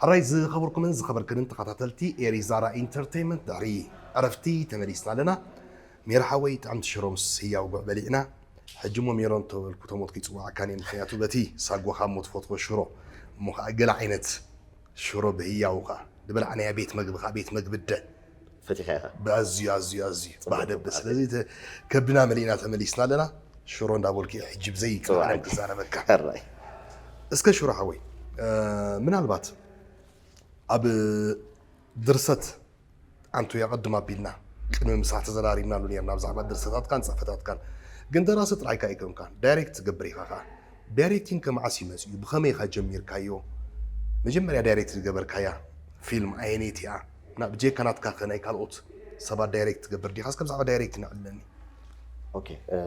ኣራይ ዝኸበርኩምን ዝኸበርክንን ተኸታተልቲ ኤሪዛራ ኢንተርቴይንመንት፣ ድሕሪ ዕረፍቲ ተመሊስና ኣለና። ሜሮ ሓወይ፣ ጥዕምቲ ሽሮ ምስ ህያው ጉዕ በሊዕና። ሕጂ እሞ ሜሮ እንተበልኩ ተሞትኩ ይጽውዓካን እየ፣ ምኽንያቱ በቲ ሳጓኻ እሞ ትፈትዎ ሽሮ፣ እሞ ኸዓ ገለ ዓይነት ሽሮ ብህያው ኸዓ ዝበላዕናያ ቤት መግቢ ኸዓ ቤት መግቢ ኣደ። ፈቲኻ ኢኻ። ብኣዝዩ ኣዝዩ ኣዝዩ ጽቡቕ፣ ባህ ደብል። ጽቡቕ። ስለዚ ተ-፣ ከብድና መሊእና ተመሊስና ኣለና። ሽሮ እንዳበልኩ እየ ሕጂ ብዘይ ጽቡቕ። ክዛረበካ። ሕራይ። እስከ ሽሮ ሓወይ፣ እ፣ ምናልባት ኣብ ድርሰት ኣንቱ የቐድም ኣቢልና ቅድሚ ምሳሕ ተዘራሪብናሉ ነርና ብዛዕባ ድርሰታትካን ጽሕፈታትካን። ግን ደራሲ ጥራይካ ኣይኮንካን፣ ዳይሬክት ትገብር ኢኻ ኸኣ። ዳይሬክቲንግ ከ መዓስ እዩ መጺኡ? ብኸመይ ኢኻ ጀሚርካዮ? መጀመርያ ዳይሬክት ዝገበርካያ ፊልም ኣየነይቲ እያ? እና ብጀካ ናትካ ከ ናይ ካልኦት ሰባት ዳይሬክት ትገብር ዲኻ? እስከ ብዛዕባ ዳይሬክቲንግ ኣዕልለኒ። ኦኬ፣ እ፣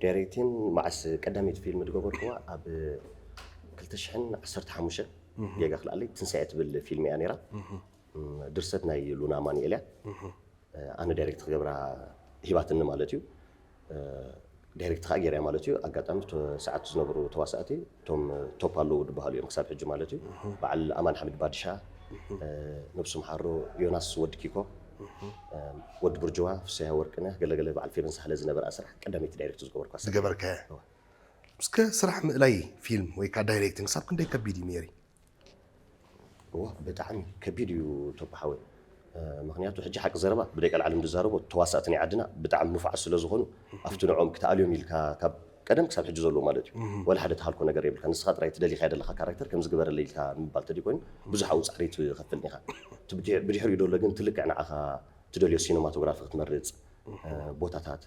ዳይሬክቲንግ መዓስ ቀዳመይቲ ፊልም ዝገበርኩዋ ኣብ ክልተ ሽሕን ዓሰርተ ሓሙሽተን እህ። ጌጋ ክልኣለይ ትንሳኤ ትብል ፊልም እያ ነይራ። እህ። እም፣ ድርሰት ናይ ሉና ኣማኑኤል እያ። እህ። እ፣ ኣነ ዳይሬክት ክገብራ ሂባትኒ ማለት እዩ። እ፣ ዳይሬክት ከዓ ገይረያ ማለት እዩ። ኣጋጣሚ ቶ-፣ ሰዓቱ ዝነበሩ ተዋሳእቲ እቶም ቶፕ ኣለዉ ዝበሃሉ እዮም ክሳብ ሕጂ ማለት እዩ። እህ። በዓል ኣማን ሓሚድ ባድሻ፣ እህ። እ፣ ነብሱ ምሓሮ ዮናስ ወዲ ኪኮ፣ እህ። እ፣ ወዲ ብርጅዋ፣ ፍስሃ ወርቅነህ፣ ገለገለ በዓል ፌቨን ሳህለ ዝነበራ ስራሕ ቀዳመይቲ ዳይሬክት ዝገበርኳ ስራሕ። ዝገበርካያ? እወ። እስከ ስራሕ ምእላይ ፊልም ወይ ከዓ ዳይሬክቲንግ ክሳብ ክንደይ ከቢድ እዩ ሜሪ? እወ፣ ብጣዕሚ ከቢድ እዩ ቶፖ ሓወይ። እ፣ ምኽንያቱ ሕጂ ሓቂ ዘረባ ብደቂ ዓለም ዝዛረቦ ተዋሳእቲ ናይ ዓድና ብጣዕሚ ንፉዓት ስለ ዝኾኑ ኣብቲ ንዕኦም ክትኣልዮም ኢልካ ካብ ቀደም ክሳብ ሕጂ ዘለዎ ማለት እዩ። እህ። ወላ ሓደ ተሃልኮ ነገር የብልካ። ንስኻ ጥራይ ትደሊኻያ ዘለኻ ካራክተር ከምዚ ግበረለይ ኢልካ ምባል ተደይ ኮይኑ ብዙሕ ኣብኡ ጻዕሪ ትኸፍል ኢኻ። እቲ ብድሕ-፣ ብድሕሪኡ ዘሎ ግን ትልክዕ ንዓኻ ትደልዮ ሲኖማቶግራፊ ክትመርጽ፣ እህ። እ፣ ቦታታት፣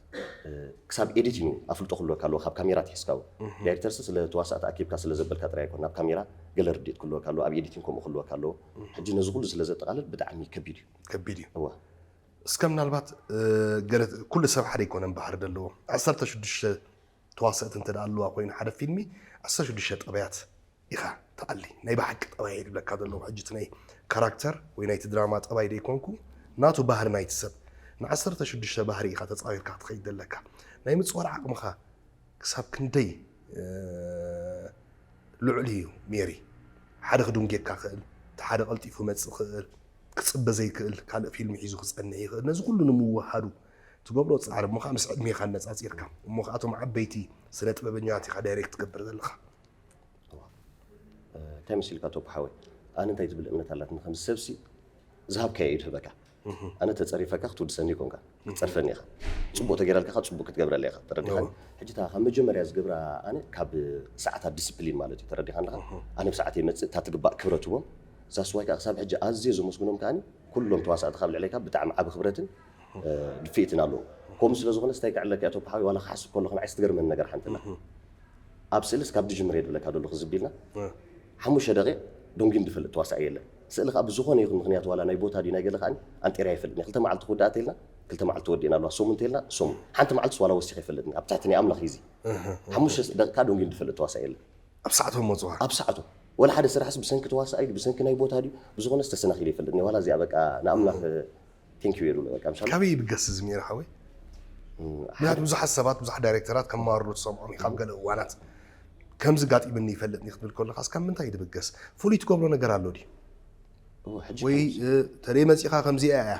እ፣ ክሳብ ኤዲቲንግ ኣፍልጦ ክህልወካ ኣለዎ፣ ካብ ካሜራ ኣትሒዝካ እውን። እህ። ዳይሬክተርሲ ስለ ተዋሳእቲ ኣኪብካ ስለ ዘበልካ ጥራይ ኣይኮን፣ ናብ ካሜራ ገለ ርድኢት ክህልወካ ኣለዎ፣ ኣብ ኤዲቲንግ ከምኡ ክህልወካ ኣለዎ። እህ። ሕጂ ነዚ ኩሉ ስለ ዘጠቓልል ብጣዕሚ ከቢድ እዩ። ከቢድ እዩ። እወ። እስከ ምናልባት፣ እ፣ ገለ፣ ኩሉ ሰብ ሓደ ኣይኮነን ባህሪ ዘለዎ። ዓሰርተ ሽዱሽተ ተዋሳእቲ እንተ ደኣ ኣለዋ ኮይኑ ሓደ ፊልሚ፣ ዓሰርተ ሽዱሽተ ጠባያት ኢኻ ትኣሊ። ናይ ብሓቂ ጠባይ እየ ዝብለካ ዘለኹ። ሕጂ እቲ ናይ ካራክተር ወይ ናይቲ ድራማ ጠባይ ደይኮንኩ፣ ናቱ ባህሪ ናይቲ ሰብ። ንዓሰርተ ሽዱሽተ ባህሪ ኢኻ ተጻዊርካ ክትኸይድ ዘለካ። ናይ ምጽዋር ዓቕምኻ ክሳብ ክንደይ፣ እ፣ ልዑል እዩ ሜሪ? ሓደ ክድንጌካ ክእል፣ እቲ ሓደ ቀልጢፉ ክመጽእ ክእል፣ ክጽበ ዘይክእል፣ ካልእ ፊልም ሒዙ ክጸንሕ ይኽእል። ነዚ ኩሉ ንምውሃዱ ትገብሮ ጻዕሪ እሞ ኸኣ ምስ ዕድሜኻ ኣነጻጺርካ፣ እሞ ኸኣ እቶም ዓበይቲ ስነ ጥበበኛታት ኢኻ ዳይሬክት ትገብር ዘለኻ። እዋ። እ፣ እንታይ መሲልካ ቶፖ ሓወይ? ኣነ እንታይ ትብል እምነት ኣላትኒ፣ ከም ሰብሲ ዝሃብካዮ እዩ ዝህበካ። እህ። ኣነ ተጸሪፈካ ክትውድሰኒ ይኮንካ፣ ክትጸርፈኒ ኢኻ። ጽቡቕ ተገይራልካ ከኣ ጽቡቕ ክትገብረለይ ኢኻ። ተረዲኻኒ? እዋ። ሕጂ እታ ካብ መጀመርያ ዝገብራ ኣነ ካብ ሰዓታት ዲስፕሊን ማለት እዩ። ተረዲኻኒ ዲኻ? እህ። ኣነ ብሰዓት ይመጽእ፣ እታ ትግባእ ክብረት እውን። እዛ ስዋይ ከኣ ክሳብ ሕጂ ኣዝየ ዘመስግኖም ከኣኒ ኩሎም ተዋሳእቲ ካብ ልዕለይ ከኣ ብጣዕሚ ዓቢ ክብረትን፣ እ፣ ድፍኢትን ኣለዎ። ከምኡ ስለ ዝኾነ ስታይ ክዕለካ እያ ቶፖ ሓወይ፣ ዋላ ክሓስብ ከለኹ ንዓይስ ትገርመኒ ነገር ሓንቲ ኣላ። እህ። ኣብ ስእልስ ካብ ድጅምር እየ ዝብለካ ዘለኹ ዝቢልና። እ። ሓሙሽተ ደቂቕ ደንጉዩ ዝፈልጥ ተዋሳኢ የለን። ስእሊ ከኣ ብዝኾነ ይኹን ምኽንያት ዋላ ናይ ቦታ ድዩ ናይ ገለ ከኣኒ ኣንጢርያ ኣይፈልጥን እየ። ክልተ መዓልቲ ክውዳእ ተይልና ክልተ መዓልቲ ወዲእና ኣለዋ። ሰሙን ተይልና ሰሙን። ሓንቲ መዓልትስ ዋላ ወሲኸ ኣይፈልጥን እየ። ኣብ ትሕቲ ናይ ኣምላኽ እዩ እዚ። እህ፣ እህ። ሓሙሽተ ደቂቕ ከኣ ደንጉዩ ዝፈልጥ ተዋሳኢ የለን። ኣብ ሰዓቶም መጽዋ። ኣብ ሰዓቱ። ወላ ሓደ ስራሕስ ብሰንኪ ተዋሳኣይ ድዩ፣ ብሰንኪ ናይ ቦታ ድዩ፣ ብዝኾነ ዝተሰናኺሉ ይፈልጥኒ። ዋላ እዚኣ በቃ ንኣምላኽ፣ እም። ቴንክ ዩ እየ ዝብሎ፣ በቃ፣ ምሻ። ካበይ ይብገስ እዚ ሜሪ ሓወይ? እም፣ ምክንያቱ ሓደ ብዙሓት ሰባት፣ ብዙሓት ዳይሬክተራት ከማርሩ ትሰምዖም ኢኻ ኣብ ገለ እዋናት። ከምዚ ጋጢምኒ ይፈልጥኒ ክትብል ከለኻስ ካብ ምንታይ እዩ ዝብገስ? ፍሉይ ትገብሮ ነገር ኣሎ ድዩ? እዎ፣ ሕጂ ወይ፣ ከምዚ እ፣ ተለይ መጺኻ ከምዚኣ እያ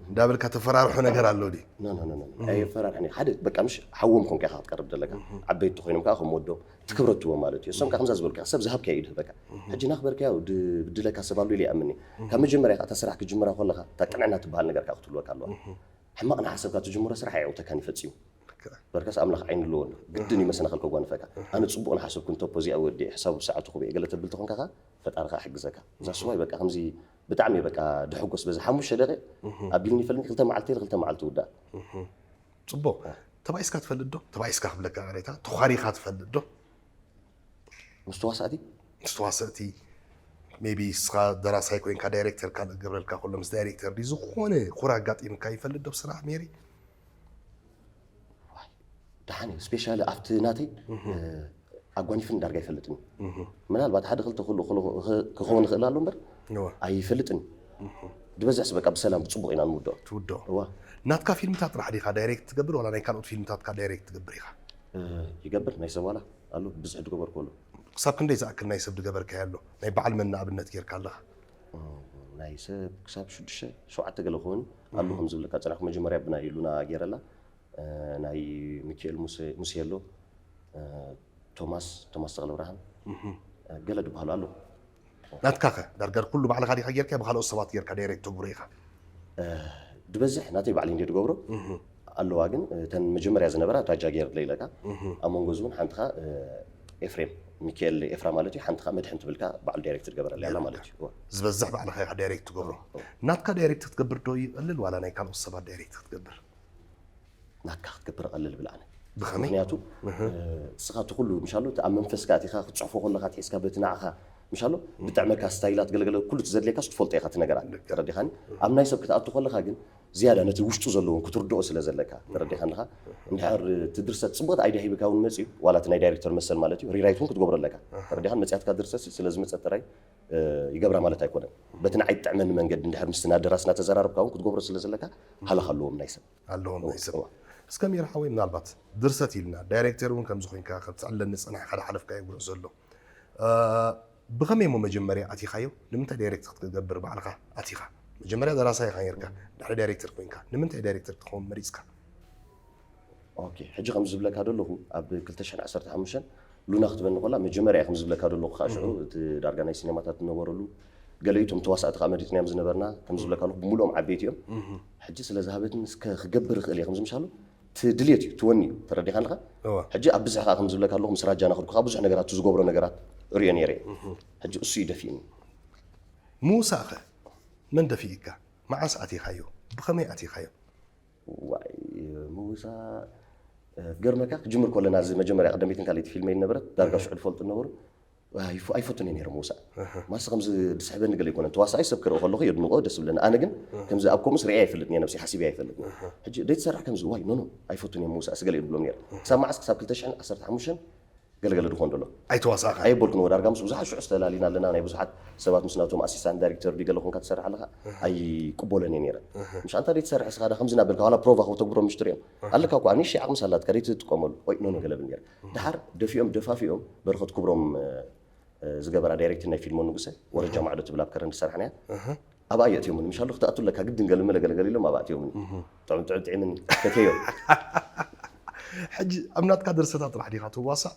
እንዳበልካ ተፈራርሖ ነገር ኣሎ ድዩ? ኖ፣ ኖ፣ ኖ፣ ኖ። እም። ኣየፈራርሕን እየ። ሓደ፣ በቃ፣ ምሽ ሓዎም ኮንካ ኢኻ ክትቀርብ ዘለካ። እም። ዓበይቲ ኮይኖም ከኣ ከም ወዶም ትክብረትዎ ማለት እዩ። እሶም ከኣ ከምዛ ዝበልኩ ሰብ ዝሃብካዮ እዩ ድህበካ። እህ። ሕጂ ናኽበርካዮ ድ-፣ ብድለካ ሰብ ኣሎ ኢለ ይኣምን እየ። እህ። ካብ መጀመርያ ከኣ እታ ስራሕ ክጅምራ ከለኻ እታ ቅንዕና ትበሃል ነገር ከኣ ክትህልወካ ኣለዋ። እህ። ሕማቕ እናሓሰብካ ትጅምሮ ስራሕ ኣየዕውተካን እዩ ፈጺሙ። ልክዕ። በርካስ ኣምላኽ ዓይኒ ኣለዎ ኣሎ። ግድን እዩ እህ። መሰናኽል ከጓንፈካ። እህ። ኣነ ጽቡቕ እናሓሰብኩ እንተፖ እዚኣ ወዲኤ ሕሳቡ ብሰዓቱ ክብኤ ገለ ተብል ተኾንካ ከኣ ፈጣሪ ከኣ ሕግዘካ። እዛ እህ። ስዋይ በቃ ከምዚ ብጣዕሚ እየ በቃ ድሕጎስ በዚ ሓሙሽተ ደቂቕ እህ። ኣቢልኒ ይፈልኒ ክልተ መዓልቲ ኢለ ክልተ መዓልቲ ውዳእ። እህ። ጽቡቕ። እ። ተባኢስካ ትፈልጥ ዶ? ተባኢስካ ክብለካ ቅሬታ፣ ተዃሪኻ ትፈልጥ ዶ? ምስ ተዋሳእቲ? ምስ ተዋሳእቲ፣ ሜቢ ንስኻ ደራሳይ ኮይንካ ዳይሬክተር ካልእ ክገብረልካ ከሎ ምስ ዳይሬክተር ድዩ ዝኾነ ኩራ ኣጋጢምካ ይፈልጥ ዶ ብስራሕ ሜሪ? ዋይ፣ ደሓን እዩ። ስፔሻሊ ኣብቲ ናተይ፣ እህ። እ፣ ኣጓኒፍኒ ዳርጋ ኣይፈልጥን እዩ። እህ። ምናልባት ሓደ ክልተ ክህሉ-፣ ክህሉ-፣ ክኸውን ይኽእል ኣሎ እምበር እወ። ኣይፈልጥን እዩ። እህ። ዝበዝሕስ በቃ ብሰላም ብጽቡቕ ኢና ንምውድኦ። ትውድኦ። እወ። ናትካ ፊልምታት ጥራሕ ዲኻ ዳይሬክት ትገብር ዋላ ናይ ካልኦት ፊልምታትካ ዳይሬክት ትገብር ኢኻ? እ፣ ይገብር፣ ናይ ሰብ ዋላ ኣሎ፣ ብዝሒ ዝገበርኩ ኣሎ። ክሳብ ክንደይ ዝኣክል ናይ ሰብ ዝገበርካዮ ኣሎ? ናይ በዓል መን ንኣብነት ጌርካ ኣለኻ? ሰብ ክሳብ ሽዱሽተ ሸውዓተ ገለ ክኸውን ኣሎ። ከም ዝብለካ ጽናሕ መጀመርያ ብናይ ሉና ገይረላ፣ እ፣ ናይ ሚካኤል ሙሴ፣ ሙሴ ኣሎ፣ እ፣ ቶማስ፣ ቶማስ ተኽለብርሃን፣ እ፣ ገለ ዝበሃሉ ኣለዉ። ናትካ ከ ዳርጋር ኩሉ ባዕልኻ ዲኻ ጌርካ፣ ብኻልኦት ሰባት ጌርካ ዳይሬክት ተግብሮ ኢኻ? ድበዝሕ ናተይ ባዕለይ እንደ ዝገብሮ ኣለዋ፣ ግን እተን መጀመርያ ዝነበራ ዳጃ ገይርለይ ኢለካ። ኣብ መንጎ እዚ እውን ሓንትኻ ኤፍሬም ሚካኤል ኤፍራ ማለት እዩ፣ ሓንትኻ መድሕን ትብልካ ባዕሉ ዳይሬክት ዝገበረለይ ኣላ ማለት እዩ። እወ። ዝበዝሕ ባዕልኻ ኢኻ ዳይሬክት ትገብሮ። ናትካ ዳይሬክት ክትገብር ዶ ይቐልል ዋላ ናይ ካልኦት ሰባት ዳይሬክት ክትገብር? ናትካ ክትገብር ቀልል ብልኣነ። ብኸመይ? ምክንያቱ እስኻ እቲ ኩሉ ምሻሉ እቲ ኣብ መንፈስካ ኣቲኻ ክትፅሕፎ ከለካ ትሒዝካ በቲ ንዓኻ ምሻሉ ብጥዕመካ ስታይላት ገለገለ ኩሉ እቲ ዘድልየካ ትፈልጦ ኢኻ እቲ ነገራት። ተረዲኻኒ? ኣብ ናይ ሰብ ክትኣቱ ከለካ ግን ዝያዳ ነቲ ውሽጡ ዘለውን ክትርድኦ ስለ ዘለካ። ተረዲኻኒ? እንድሕር እቲ ድርሰት ፅቡቕቲ ኣይዲያ ሂብካ እውን መፅዩ ዋላ እቲ ናይ ዳይሬክተር መሰል ማለት እዩ ሪራይት እውን ክትገብሮ ኣለካ። ተረዲኻኒ? መፅያትካ ድርሰት ስለ ዝመፀት ጥራይ ይገብራ ማለት ኣይኮነን። በቲ ንዓይ ትጥዕመኒ መንገዲ እንድሕር ምስቲ ናደራሲ እናተዘራረብካ እውን ክትገብሮ ስለ ዘለካ ሃለኻ ኣለዎም ናይ ሰብ። ኣለዎም ናይ ሰብ። እስከ ሚራ ሓወይ ምናልባት ድርሰት ኢልና ዳይሬክተር እውን ከምዚ ኮይንካ ክትዕለኒ ዝፀናሕካ ሓለፍካዮ ጉዕዞ ኣሎ። ብኸመይ እሞ መጀመርያ ኣቲኻዮ? ንምንታይ ዳይሬክት ክትገብር ባዕልኻ ኣቲኻ? መጀመርያ ደራሳይ ኢኻ ነርካ፣ ድሕሪ ዳይሬክተር ኮይንካ ንምንታይ ዳይሬክተር ክትኸውን መሪፅካ? ኦኬ፣ ሕጂ ከም ዝብለካ ዘለኹ ኣብ ክልተ ሽሕን ዓሰርተ ሓሙሽተን ሉና ክትበኒ ኮላ መጀመርያ ከም ዝብለካ ዘለኹ ከዓ ሽዑ እቲ ዳርጋ ናይ ሲኔማታት ዝነበረሉ ገለ እቶም ተዋሳእቲ ከዓ መሪፅናዮም ዝነበርና ከም ዝብለካ ኣለኹ ብምልኦም ዓበይቲ እዮም። ሕጂ ስለ ዝሃበትኒ እስከ ክገብር ይኽእል እየ ከም ዝምሻሉ እቲ ድልየት እዩ ትወኒ እዩ ተረዲኻ ኣለኻ። ሕጂ ኣብ ብዝሕ ከዓ ከም ዝብለካ ኣለኹ ምስ ራጃና ክድኩ ከዓ ብዙሕ ነገራት ዝገብሮ ነገራት እሪኦ ነይረ እየ። ሕጂ እሱ እዩ ደፊእኒ። ምውሳእኸ መን ደፊእካ? መዓስ ኣቲኻዮ? ብኸመይ ኣቲኻዮ? ዋይ ምውሳእ ገርመካ ክጅምር ከለና እዚ መጀመርያ ቀደመይትን ካልኣይቲ ፊልመይ ነበረት ዳርጋ ሽዑ ዝፈልጡ ነበሩ። ኣይፈቱን እየ ነይረ ምውሳእ ማስ ከምዚ ዝስሕበኒ ገለ ይኮነን ተዋሳኣይ ሰብ ክርኢ ከለኹ የድንቆ ደስ ብለኒ ኣነ ግን ከምዚ ኣብ ከምኡስ ሪኣ ኣይፈልጥን እየ ነብሲ ሓሲበ ኣይፈልጥን። ሕጂ ደይትሰርሕ ከምዚ ዋይ ኖኖ ኣይፈቱን እየ ምውሳእ ስገለ እየ ዝብሎም ነይረ ክሳብ መዓስ ክሳብ ክልተ ሽሕን ዓሰርተ ሓሙሽተን ገለገለ ድኾን ደሎ ኣይተዋሳእካ ኣይበልኩን ወዳርጋ ምስ ብዙሓት ሽዑ ዝተላሊና ኣለና ናይ ብዙሓት ሰባት ምስ ናቶም ኣሲስታንት ዳይሬክተር ድዩ ገለ ኮንካ ትሰርሕ ኣለኻ ኣይቅበሎን እየ ነይረ። ምሽ ኣንታ ደይትሰርሕ ስኻ ዳ ከምዚ እናበልካ ዋላ ፕሮቫ ከተግብሮ ምሽ ትሪኦም ኣለካ እኳ ንእሽተይ ዓቕምስ ኣላትካ ደይትጥቀመሉ ወይ ኖኖ ገለ ብል ነይረ። ድሓር ደፊኦም ደፋፊኦም በረኸት ክብሮም ዝገበራ ዳይሬክት ናይ ፊልሞ ንጉሰ ወረጃ ማዕዶ ትብል ኣብ ከረን ዝሰርሐናያ ኣብኣ የእትዮምኒ ምሻሉ ክትኣቱ ኣለካ ግድን ገለመለ ገለገለ ኢሎም ኣብኣ እትዮምኒ። ጥዑም ጥዑም ጥዒምኒ ፈትየዮ። ሕጂ ኣብ ናትካ ድርሰታት ጥራሕ ዲኻ ትዋሳእ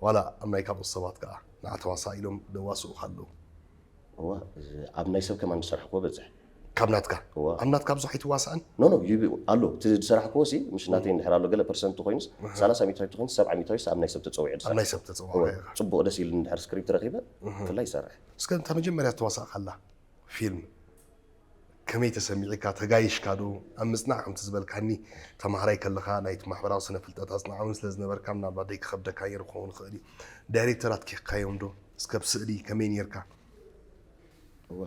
ዋላ ኣብ ናይ ካልኦት ሰባት ከዓ ንዓ ተዋሳእ ኢሎም ደዋስኡኻ ኣለዉ? እዋ ኣብ ናይ ሰብ ከማን ዝሰርሕክዎ በዝሕ። ካብ ናትካ እዋ ኣብ ናትካ ብዙሕ ኣይትዋሳእን? ኖ ኖ ይብ ኣሎ እቲ ዝሰራሕክዎ ሲ ምሽ ናተይ እንድሕር ኣሎ ገለ ፐርሰንት ኮይኑስ ሰላሳ ሚታዊት ኮይኑስ ሰብዓ ሚታዊስ ኣብ ናይ ሰብ ተፀዊዑ ኣብ ናይ ሰብ ተፀዋዕካ ኢኻ። ፅቡቕ ደስ ኢሉ እንድሕር ስክሪፕት ረኺበ ብፍላይ ይሰርሕ። እስከ እታ መጀመርያ ተዋሳእካላ ፊልም ከመይ ተሰሚዕካ? ተጋይሽካ ዶ? ኣብ ምጽናዕ ከምቲ ዝበልካኒ ተማሃራይ ከለኻ ናይቲ ማሕበራዊ ስነ ፍልጠት ኣጽናዕ እውን ስለ ዝነበርካ ምናልባት ደይክኸብደካ ነይሩ ክኸውን ይኽእል እዩ። ዳይሬክተር ኣትኪኽካዮም ዶ? እስከ ብስእሊ ከመይ ነይርካ? እወ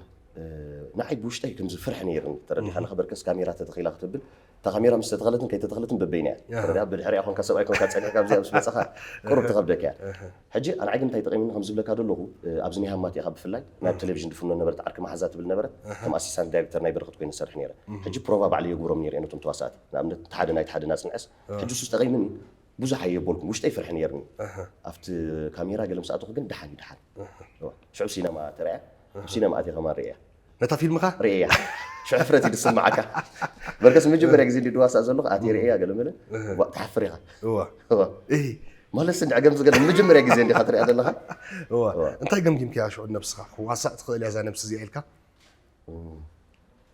ንዓይ ብውሽጠይ ከምዚ ፍርሒ ነይርኒ ተረዲኻ ንኸበርከስ ካሜራ ተተኺላ ክትብል እታ ካሜራ ምስ ተተኸለትን ከይተተኸለትን በበይና እያ ተረዲኻ ብድሕሪኣ ኮንካ ሰብኣይ ኮንካ ጸኒሕካ ኣብዚኣ ምስ መጻኻ ቁሩብ ትኸብደካ እያ። ሕጂ ኣንዓይ ግን እንታይ ጠቒምኒ ከም ዝብለካ ዘለኹ ኣብዚ ናይ ሃማት ኢኻ ብፍላይ ናብ ቴሌቪዥን ድፍኖ ነበረት ዓርኪ መሓዛ ትብል ነበረት ከም ኣሲስታንት ዳይሬክተር ናይ በረኸት ኮይነ ሰርሕ ነይረ። ሕጂ ፕሮቫ ባዕለይ የግብሮም ነይረ ነቶም ተዋሳእቲ ንኣብነት እቲ ሓደ ናይቲ ሓደ ናጽንዐስ ሕጂ እሱስ ጠቒምኒ ብዙሕ ኣየበልኩም ውሽጠይ ፍርሒ ነይርኒ ኣብቲ ካሜራ ገለ ምስ ኣተኹ ግን ደሓን እዩ ደሓን ሽዑ ሲነማ ተረያ ኣብ ሲነማ ኣትየ ከማን ርእያ ነታ ፊልምኻ ርእያ ሽዑ ሕፍረት እዩ ዝስምዓካ በርከስ መጀመርያ ግዜ እንዲ ድዋሳእ ዘለኹ ኣትየ ርእያ ገለ መለ ትሓፍር ኢኻ እዋ እዋ እሂ ማለት እንዲ ዕገም ዝገለ መጀመርያ ግዜ እንዲኻ ትሪኣ ዘለኻ እዋ እንታይ ገምጊምካያ ሽዑ ነብስኻ ክዋሳእ ትኽእል እያ እዛ ነብሲ እዚኣ ኢልካ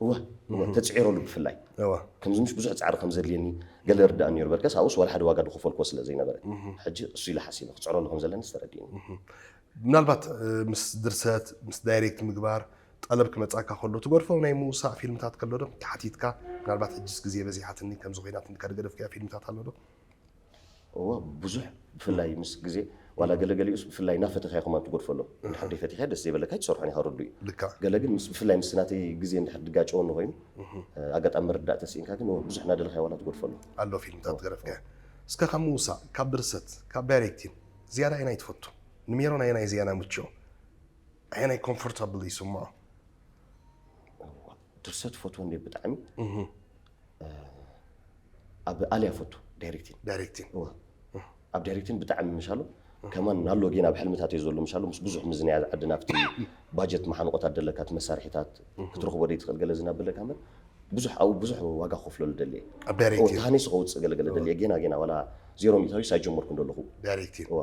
እወ እወ ተፅዒረሉ ብፍላይ እዋ ከምዚ ምሽ ብዙሕ ፃዕሪ ከም ዘድልየኒ ገለ ርዳእ ነይሩ በርከስ ኣብኡስ ዋላ ሓደ ዋጋ ዝኸፈልክዎ ስለ ዘይነበረ ሕጂ እሱ ኢለ ሓሲበ ክፅዕረሉ ከም ዘለኒ ዝተረድእኒ ምናልባት ምስ ድርሰት ምስ ዳይሬክት ምግባር ጠለብ ክመፃካ ከሎ ትገድፎ ናይ ምውሳእ ፊልምታት ከሎ ዶ ተሓቲትካ ምናልባት ሕጅስ ግዜ በዚሓትኒ ከምዚ ኮይናትኒ ከድገደፍካዮ ፊልምታት ኣሎ ዶ እዎ ብዙሕ ብፍላይ ምስ ግዜ ዋላ ገለገሊኡስ ብፍላይ እናፈተኻዮ ከማን ትጎድፈሎ እንድሕር ደይፈቲኻዮ ደስ ዘይበለካ ኣይትሰርሖን ኢኻ ርዱ እዩ ልክዕ ገለ ግን ምስ ብፍላይ ምስ ናተይ ግዜ እንድሕር ድጋጨወኒ ኮይኑ ኣጋጣሚ ምርዳእ ተስኢንካ ግን እዎ ብዙሕ እናደለኻዮ ዋላ ትጎድፈሎ ኣሎ ፊልምታት ትገደፍካዮ እስከ ካብ ምውሳእ ካብ ድርሰት ካብ ዳይሬክቲን ዝያዳ ኣየናይ ትፈቱ ንሜሮን ኣየናይ ዝያዳ ምችኦ ኣየናይ ኮምፎርታብል ይስምዖ ድርሰት ፈትዎ እንደ ብጣዕሚ ኣብ ኣልያ ፈቱ ዳይሬክቲን ዳይሬክቲን እዋ ኣብ ዳይሬክቲን ብጣዕሚ ምሻሉ ከማን ኣሎ ጌና ኣብ ሕልምታት እዩ ዘሎ ምሻሉ ምስ ብዙሕ ምዝንያ ዓድና ኣብቲ ባጀት መሓንቆታት ደለካ እቲ መሳርሒታት ክትረኽቦ ደይ ትኽእል ገለ ዝናብለካ እምበር ብዙሕ ኣብኡ ብዙሕ ዋጋ ክኸፍለሉ ደልየ ኣብ ዳይሬክቲንግ ተሃኒሱ ከውፅእ ገለገለ ደልየ ጌና ጌና ዋላ ዜሮ ሚእታዊ ኣይጀመርኩን ዘለኹ ዳይሬክቲንግ እዋ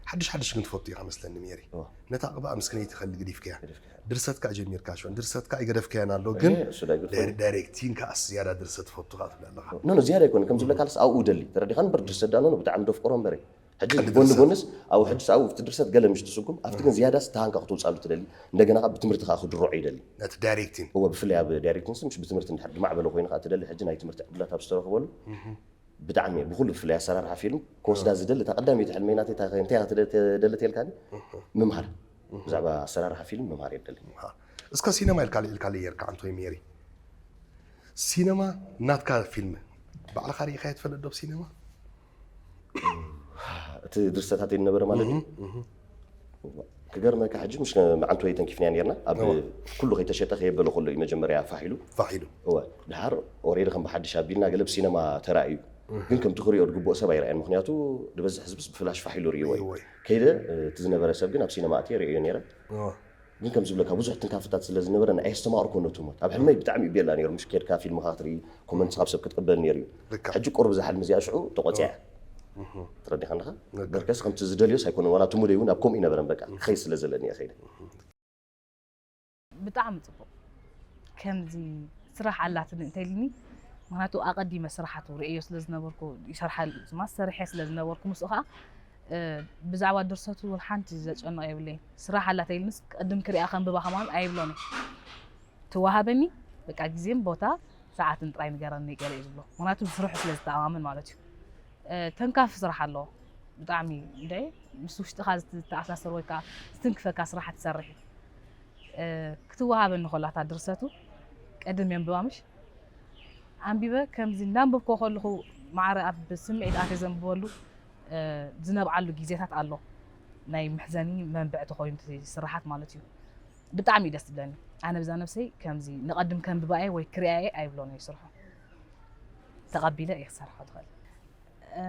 ሓድሽ ሓድሽ ግን ትፈቱ ኢኻ መስለኒ ሜሪ እዋ ነታ ቅባኣ ምስ ክንይቲ ከልግ ዲፍከያ ገዲፍካ ድርሰትካ ጀሚርካ ሽን ድርሰትካ ኣይገደፍከያን ኣሎ ግን እሱ ዳይ ገድፎ ዳይሬክቲንግ ከኣስ ዝያዳ ድርሰት ትፈቱ ካ ትብለለኻ ኖ ኖ ዝያዳ ኣይኮነ ከም ዝብለካ ልስ ኣብኡ ደሊ ተረዲኻ እምበር ድርሰት ዳኖ ብጣዕሚ ደፍቅሮ እምበረ ሕጂ ቀንዲ ጎኒ ድርሰት። ጎንስ ኣብኡ ሕጂ ኣብኡ እቲ ድርሰት ገለ ምሽ ትስጉም ኣብቲ ግን ዝያዳ ስተሃንካ ክትውፃሉ ትደሊ እንደገና ካብ ብትምህርቲ ከዓ ክድሮዕ ይደሊ ነቲ ዳይሬክቲንግ እወ ብፍላይ ኣብ ዳይሬክቲንግ ምስ ብትምህርቲ እንድሕር ድማዕበለ ኮይንካ ትደሊ ሕጂ ናይ ትምህርቲ ዕድላት ኣብ ዝተረኽበሉ ብጣዕሚ ብኩሉ ብፍላይ ኣሰራርሓ ፊልም ክወስዳ ዝደሊ እታ ቀዳመይቲ ሕልመይ ናተይ እንታይ ትደሊ ተልካኒ ምምሃር ብዛዕባ ኣሰራርሓ ፊልም ምምሃር የደሊ እስከ ሲነማ ኢልካ ልዒልካ ለየርካ ኣንቶይ ሜሪ ሲነማ ናትካ ፊልም ባዕልኻ ርኢኻዮ ትፈልጥ ዶ ሲነማ እቲ ድርሰታት ዝነበረ ማለት እዩ ክገርመካ ሕጂ ምሽ መዓንቶ ተንኪፍና ነርና ኣብ ኩሉ ከይተሸጠ ከየበለ ከሎ እዩ መጀመርያ ፋሒሉ ፋሒሉ እወ ድሓር ኦሬዲ ከም ብሓድሽ ኣቢልና ገለ ብሲነማ ተራእዩ ግን ከምቲ ክሪኦ ዝግብኦ ሰብ ኣይረኣየን ምክንያቱ ዝበዝሕ ህዝብስ ብፍላሽ ፋሒሉ ርእይዎ እዩ ይወይ ከይደ እቲ ዝነበረ ሰብ ግን ኣብ ሲነማ ኣትየ ርእዮ ነረ እወ ግን ከም ዝብለካ ብዙሕ ትንካፍታት ስለ ዝነበረ ንኣየስተማቕርኮ ነቲ ሞት ኣብ ሕልመይ ብጣዕሚ እዩ ቤላ ነይሩ ምሽ ኬድካ ፊልምኻ ክትርኢ ኮመንት ካብ ሰብ ክትቅበል ነይሩ እዩ ልክዕ ሕጂ ቁሩብ እዛ ሕልሚ እዚኣ ሽዑ ተቆፅያ ተረዲኻ ኣለኻ በርከስ ከምቲ ዝደልዮስ ኣይኮነን ዋላ እቲ ሙደይ እውን ኣብ ከምኡ ይነበረን በቃ ክኸይ ስለ ዘለኒ እየ ከይደ ብጣዕሚ ፅቡቅ ከምዚ ስራሕ ኣላትኒ እንተኢልኒ ምክንያቱ ኣቐዲመ ስራሓቱ ርእዮ ስለ ዝነበርኩ ይሰርሓል ስማ ሰሪሐ ስለ ዝነበርኩ ምስኡ ከዓ እ፣ ብዛዕባ ድርሰቱ እውን ሓንቲ ዘጨንቕ የብለይን ስራሕ ኣላ ተኢልንስ ቅድም ክሪኣ ከንብባ ከማን ኣይብሎን እየ ትወሃበኒ በቃ ግዜን ቦታ ሰዓትን ጥራይ ንገረኒ ገለ እዩ ዝብሎ ምክንያቱ ብስርሑ ስለ ዝተኣማመን ማለት እዩ እ፣ ተንካፊ ስራሕ ኣለዎ ብጣዕሚ እንደ ምስ ውሽጥኻ ዝተኣሳሰር ወይ ከዓ ዝትንክፈካ ስራሕ ትሰርሕ እዩ እ፣ ክትወሃበኒ ከላታ ድርሰቱ ቀድም የንብባ ምሽ ኣንቢበ ከምዚ እንዳንበብኮ ከለኹ ማዕረ ኣብ ስምዒት ኣተ ዘንብበሉ እ፣ ዝነብዓሉ ግዜታት ኣሎ ናይ መሕዘኒ መንብዕቲ ኮይኑ እቲ ስራሓት ማለት እዩ ብጣዕሚ እዩ ደስ ዝብለኒ ኣነ ብዛ ነብሰይ ከምዚ ንቐድም ከንብባየ ወይ ክሪኣየ ኣይብሎን እዩ ስርሑ ተቐቢለ እየ ክሰርሖ ትኽእል እ፣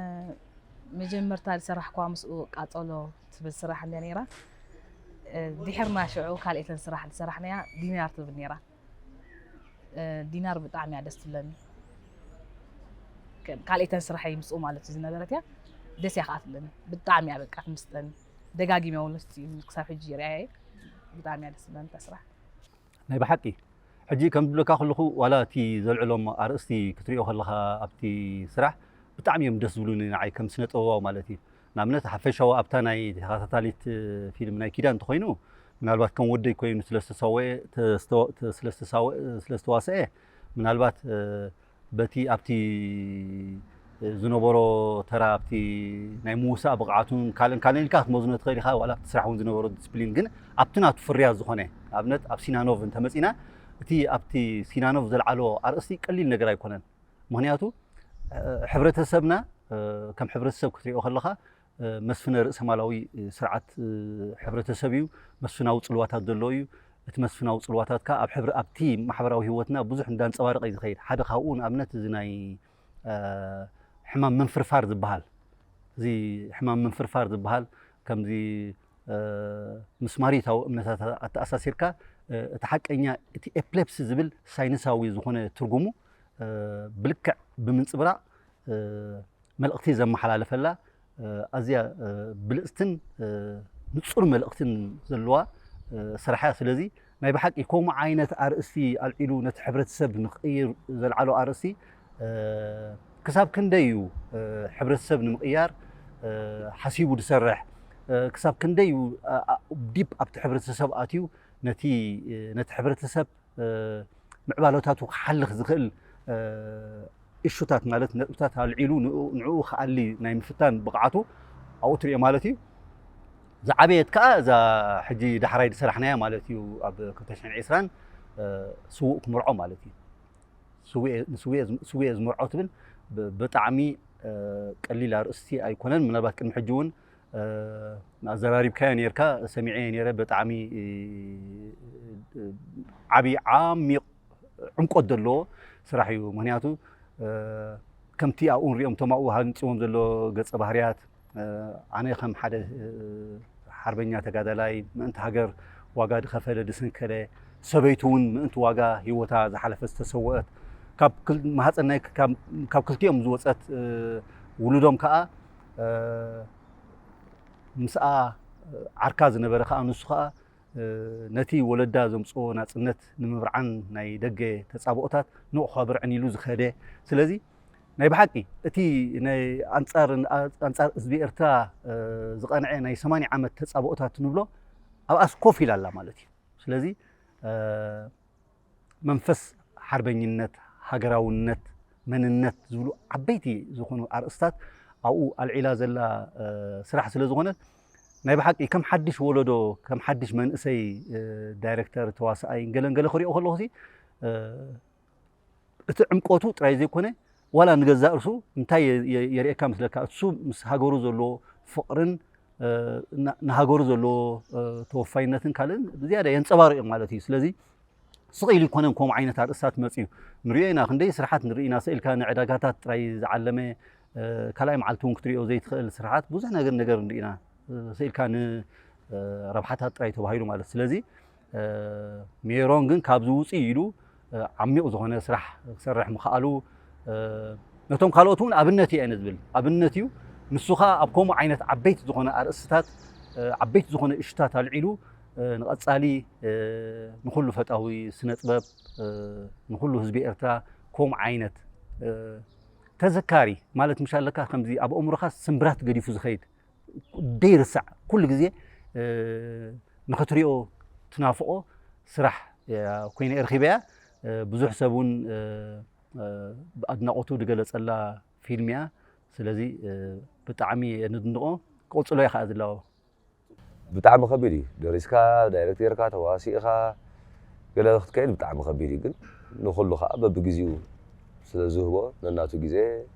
መጀመርታ ዝሰራሕኳ ምስኡ ቃጸሎ ትብል ስራሕ እንድያ ነይራ እ፣ ድሕርና ሽዑ ካልኤተን ስራሕ ዝሰራሕናያ ዲናር ትብል ነይራ እ፣ ዲናር ብጣዕሚ እያ ደስ ትብለኒ ከ- ካልኤተን ስራሐይ ምስኡ ማለት እዩ ዝነበረት እያ ደስ እያ ከዓ ትብለኒ ብጣዕሚ እያ በቃ ትምስጠኒ ደጋጊመ እውን እስቲ ክሳብ ሕጂ ይርኣየ ብጣዕሚ እያ ደስ ትብለኒ እታ ስራሕ ናይ ብሓቂ ሕጂ ከም ዝብለካ ከለኹ ዋላ እቲ ዘልዕሎም ኣርእስቲ ክትሪኦ ከለኻ ኣብቲ ስራሕ ብጣዕሚ እዮም ደስ ዝብሉኒ ንዓይ ከም ስነ ጥበባዊ ማለት እዩ ንኣብነት ሓፈሻዊ ኣብታ ናይ ተኸታታሊት ፊልም ናይ ኪዳን እንተኮይኑ ምናልባት ከም ወደይ ኮይኑ ስለዝተሳወአ ተስተዋ- ተ- ስለዝተሳወ- ስለዝተዋሰአ ምናልባት እ፣ በቲ ኣብቲ ዝነበሮ ተራ ኣብቲ ናይ ምውሳእ ብቕዓቱን ካልእን ካልእን ኢልካ ክትመዝኖ ትኽእል ኢኻ ዋላ ኣብቲ ስራሕ እውን ዝነበሮ ዲስፕሊን ግን ኣብቲ ናቱ ፍርያት ዝኾነ ኣብነት ኣብ ሲናኖቭ እንተመፂና እቲ ኣብቲ ሲናኖቭ ዘልዓሎ ኣርእስቲ ቀሊል ነገር ኣይኮነን ምክንያቱ እ፣ ሕብረተሰብና እ፣ ከም ሕብረተሰብ ክትሪኦ ከለኻ እ፣ መስፍነ ርእሰ ማላዊ እ፣ ስርዓት እ፣ ሕብረተሰብ እዩ መስፍናዊ ፅልዋታት ዘለዎ እዩ እቲ መስፍናዊ ፅልዋታት ከ ኣብ ሕብረ ኣብቲ ማሕበራዊ ህይወትና ብዙሕ እንዳንፀባረቀ እዩ ዝኸይድ ሓደ ካብኡ ንኣብነት እዚ ናይ እ፣ ሕማም ምንፍርፋር ዝበሃል እዚ ሕማም ምንፍርፋር ዝበሃል ከምዚ እ፣ ምስ ማሪታዊ እምነታት ኣተኣሳሲርካ እ፣ እቲ ሓቀኛ እቲ ኤፕሌፕሲ ዝብል ሳይንሳዊ ዝኾነ ትርጉሙ እ፣ ብልክዕ ብምንፅብራቕ እ፣ መልእኽቲ ዘመሓላለፈላ እ፣ ኣዝያ እ፣ ብልፅትን እ፣ ንፁር መልእኽትን ዘለዋ እ፣ ስራሕ እያ ስለዚ ናይ ብሓቂ ከምኡ ዓይነት ኣርእስቲ ኣልዒሉ ነቲ ሕብረተሰብ ንክቕይር ዘልዓሎ ኣርእስቲ እ፣ ክሳብ ክንደይ እዩ እ፣ ሕብረተሰብ ንምቕያር እ፣ ሓሲቡ ዝሰርሕ እ፣ ክሳብ ክንደይ እዩ እ፣ እ፣ ዲፕ ኣብቲ ሕብረተሰብ ኣትዩ ነቲ እ፣ ነቲ ሕብረተሰብ ምዕባለታቱ ክሓልኽ ዝኽእል እሹታት ማለት ነጥብታት ኣልዒሉ ንኡ- ንዕኡ ክኣሊ ናይ ምፍታን ብቕዓቱ ኣብኡ ትሪኦ ማለት እዩ ዝዓበየት ከዓ እዛ ሕጂ ዳሕራይ ዝሰራሕናያ ማለት እዩ ኣብ ክልተ ሽሕን ዕስራን ስዉእ ክምርዖ ማለት እዩ ስዉእ- ንስዉእ- ስዉእ ዝምርዖ ትብል ብ- ብጣዕሚ ቀሊል ኣርእስቲ ኣይኮነን ምናልባት ቅድሚ ሕጂ እውን ኣዘራሪብካዮ ነርካ ሰሚዐ ነረ ብጣዕሚ ዓብዪ ዓሚቕ ዕምቆት ዘለዎ ስራሕ እዩ ምክንያቱ ከምቲ ኣብኡ ንሪኦም እቶም ኣብኡ ሃንፅዎም ዘሎ ገፀ ባህርያት ኣነ ከም ሓደ ሓርበኛ ተጋዳላይ፣ ምእንቲ ሃገር ዋጋ ዝኸፈለ ዝሰንከለ፣ ሰበይቱ እውን ምእንቲ ዋጋ ህይወታ ዝሓለፈት ዝተሰወአት፣ ካብ ማህፀን ናይ ካብ ክልቲኦም ዝወፀት፣ ውሉዶም ከዓ ምስኣ ዓርካ ዝነበረ ከዓ፣ ንሱ ከዓ ነቲ ወለዳ ዘምፅኦ ናፅነት ንምብርዓን ናይ ደገ ተፃብኦታት ንቑ ከብርዕን ኢሉ ዝኸደ። ስለዚ ናይ ብሓቂ እቲ ናይ ኣንፃር ኣንፃር ህዝቢ ኤርትራ ዝቐንዐ ናይ ሰማንያ ዓመት ተፃብኦታት ንብሎ ኣብኣስ ኮፍ ኢላ ኣላ ማለት እዩ። ስለዚ መንፈስ ሓርበኝነት፣ ሃገራውነት፣ መንነት ዝብሉ ዓበይቲ ዝኾኑ ኣርእስታት ኣብኡ ኣልዒላ ዘላ ስራሕ ስለ ዝኾነት፣ ናይ ብሓቂ ከም ሓድሽ ወለዶ፣ ከም ሓድሽ መንእሰይ ዳይረክተር፣ ተዋሳኣይ ገለን ገለ ክሪኦ ከለኹ እቲ ዕምቆቱ ጥራይ ዘይኮነ፣ ዋላ ንገዛእ ርሱ እንታይ የርእየካ ምስለካ፣ እሱ ምስ ሃገሩ ዘለዎ ፍቕርን ንሃገሩ ዘለዎ ተወፋይነትን ካልእን ዝያዳ የንፀባርቕ ማለት እዩ። ስለዚ ስቕ ኢሉ ይኮነን ከምኡ ዓይነት ኣርእስታት መፅዩ ንሪኦ ኢና። ክንደይ ስራሓት ንርኢ ኢና። ስኢልካ ንዕዳጋታት ጥራይ ዝዓለመ፣ ካልኣይ መዓልቲ እውን ክትሪኦ ዘይትኽእል ስራሓት፣ ብዙሕ ነገር ነገር ንርኢ ኢና። ስኢልካ ንረብሓታት ጥራይ ተባሂሉ ማለት። ስለዚ ሜሮን ግን ካብዚ ውፅእ ኢሉ ዓሚቕ ዝኾነ ስራሕ ክሰርሕ ምኽኣሉ ነቶም ካልኦት እውን ኣብነት እዩ እየ ዝብል። ኣብነት እዩ። ንሱ ኸዓ ኣብ ከምኡ ዓይነት ዓበይቲ ዝኾነ ኣርእስትታት፣ ዓበይቲ ዝኾነ እሹታት ኣልዒሉ ንቐፃሊ ንኹሉ ፈታዊ ስነ ጥበብ፣ ንኹሉ ህዝቢ ኤርትራ ከምኡ ዓይነት ተዘካሪ ማለት ምሽ ኣለካ፣ ከምዚ ኣብ ኣእምሮኻ ስምብራት ገዲፉ ዝኸይድ ደይርሳዕ፣ ኩሉ ግዜ ንኽትሪኦ ትናፍቖ ስራሕ ኮይነ እርኺበያ። ብዙሕ ሰብ እውን ብኣድናቖቱ ዝገለጸላ ፊልም እያ። ስለዚ ብጣዕሚ የንድንቖ። ቀጽሎ እየ ከዓ ዝላቦ። ብጣዕሚ ከቢድ እዩ። ደሪስካ፣ ዳይሬክት ጌርካ፣ ተዋሲእኻ ገለ ክትከይድ ብጣዕሚ ከቢድ እዩ። ግን ንኹሉ ከዓ በብግዜኡ ስለ ዝህቦ፣ ነናቱ ግዜ፣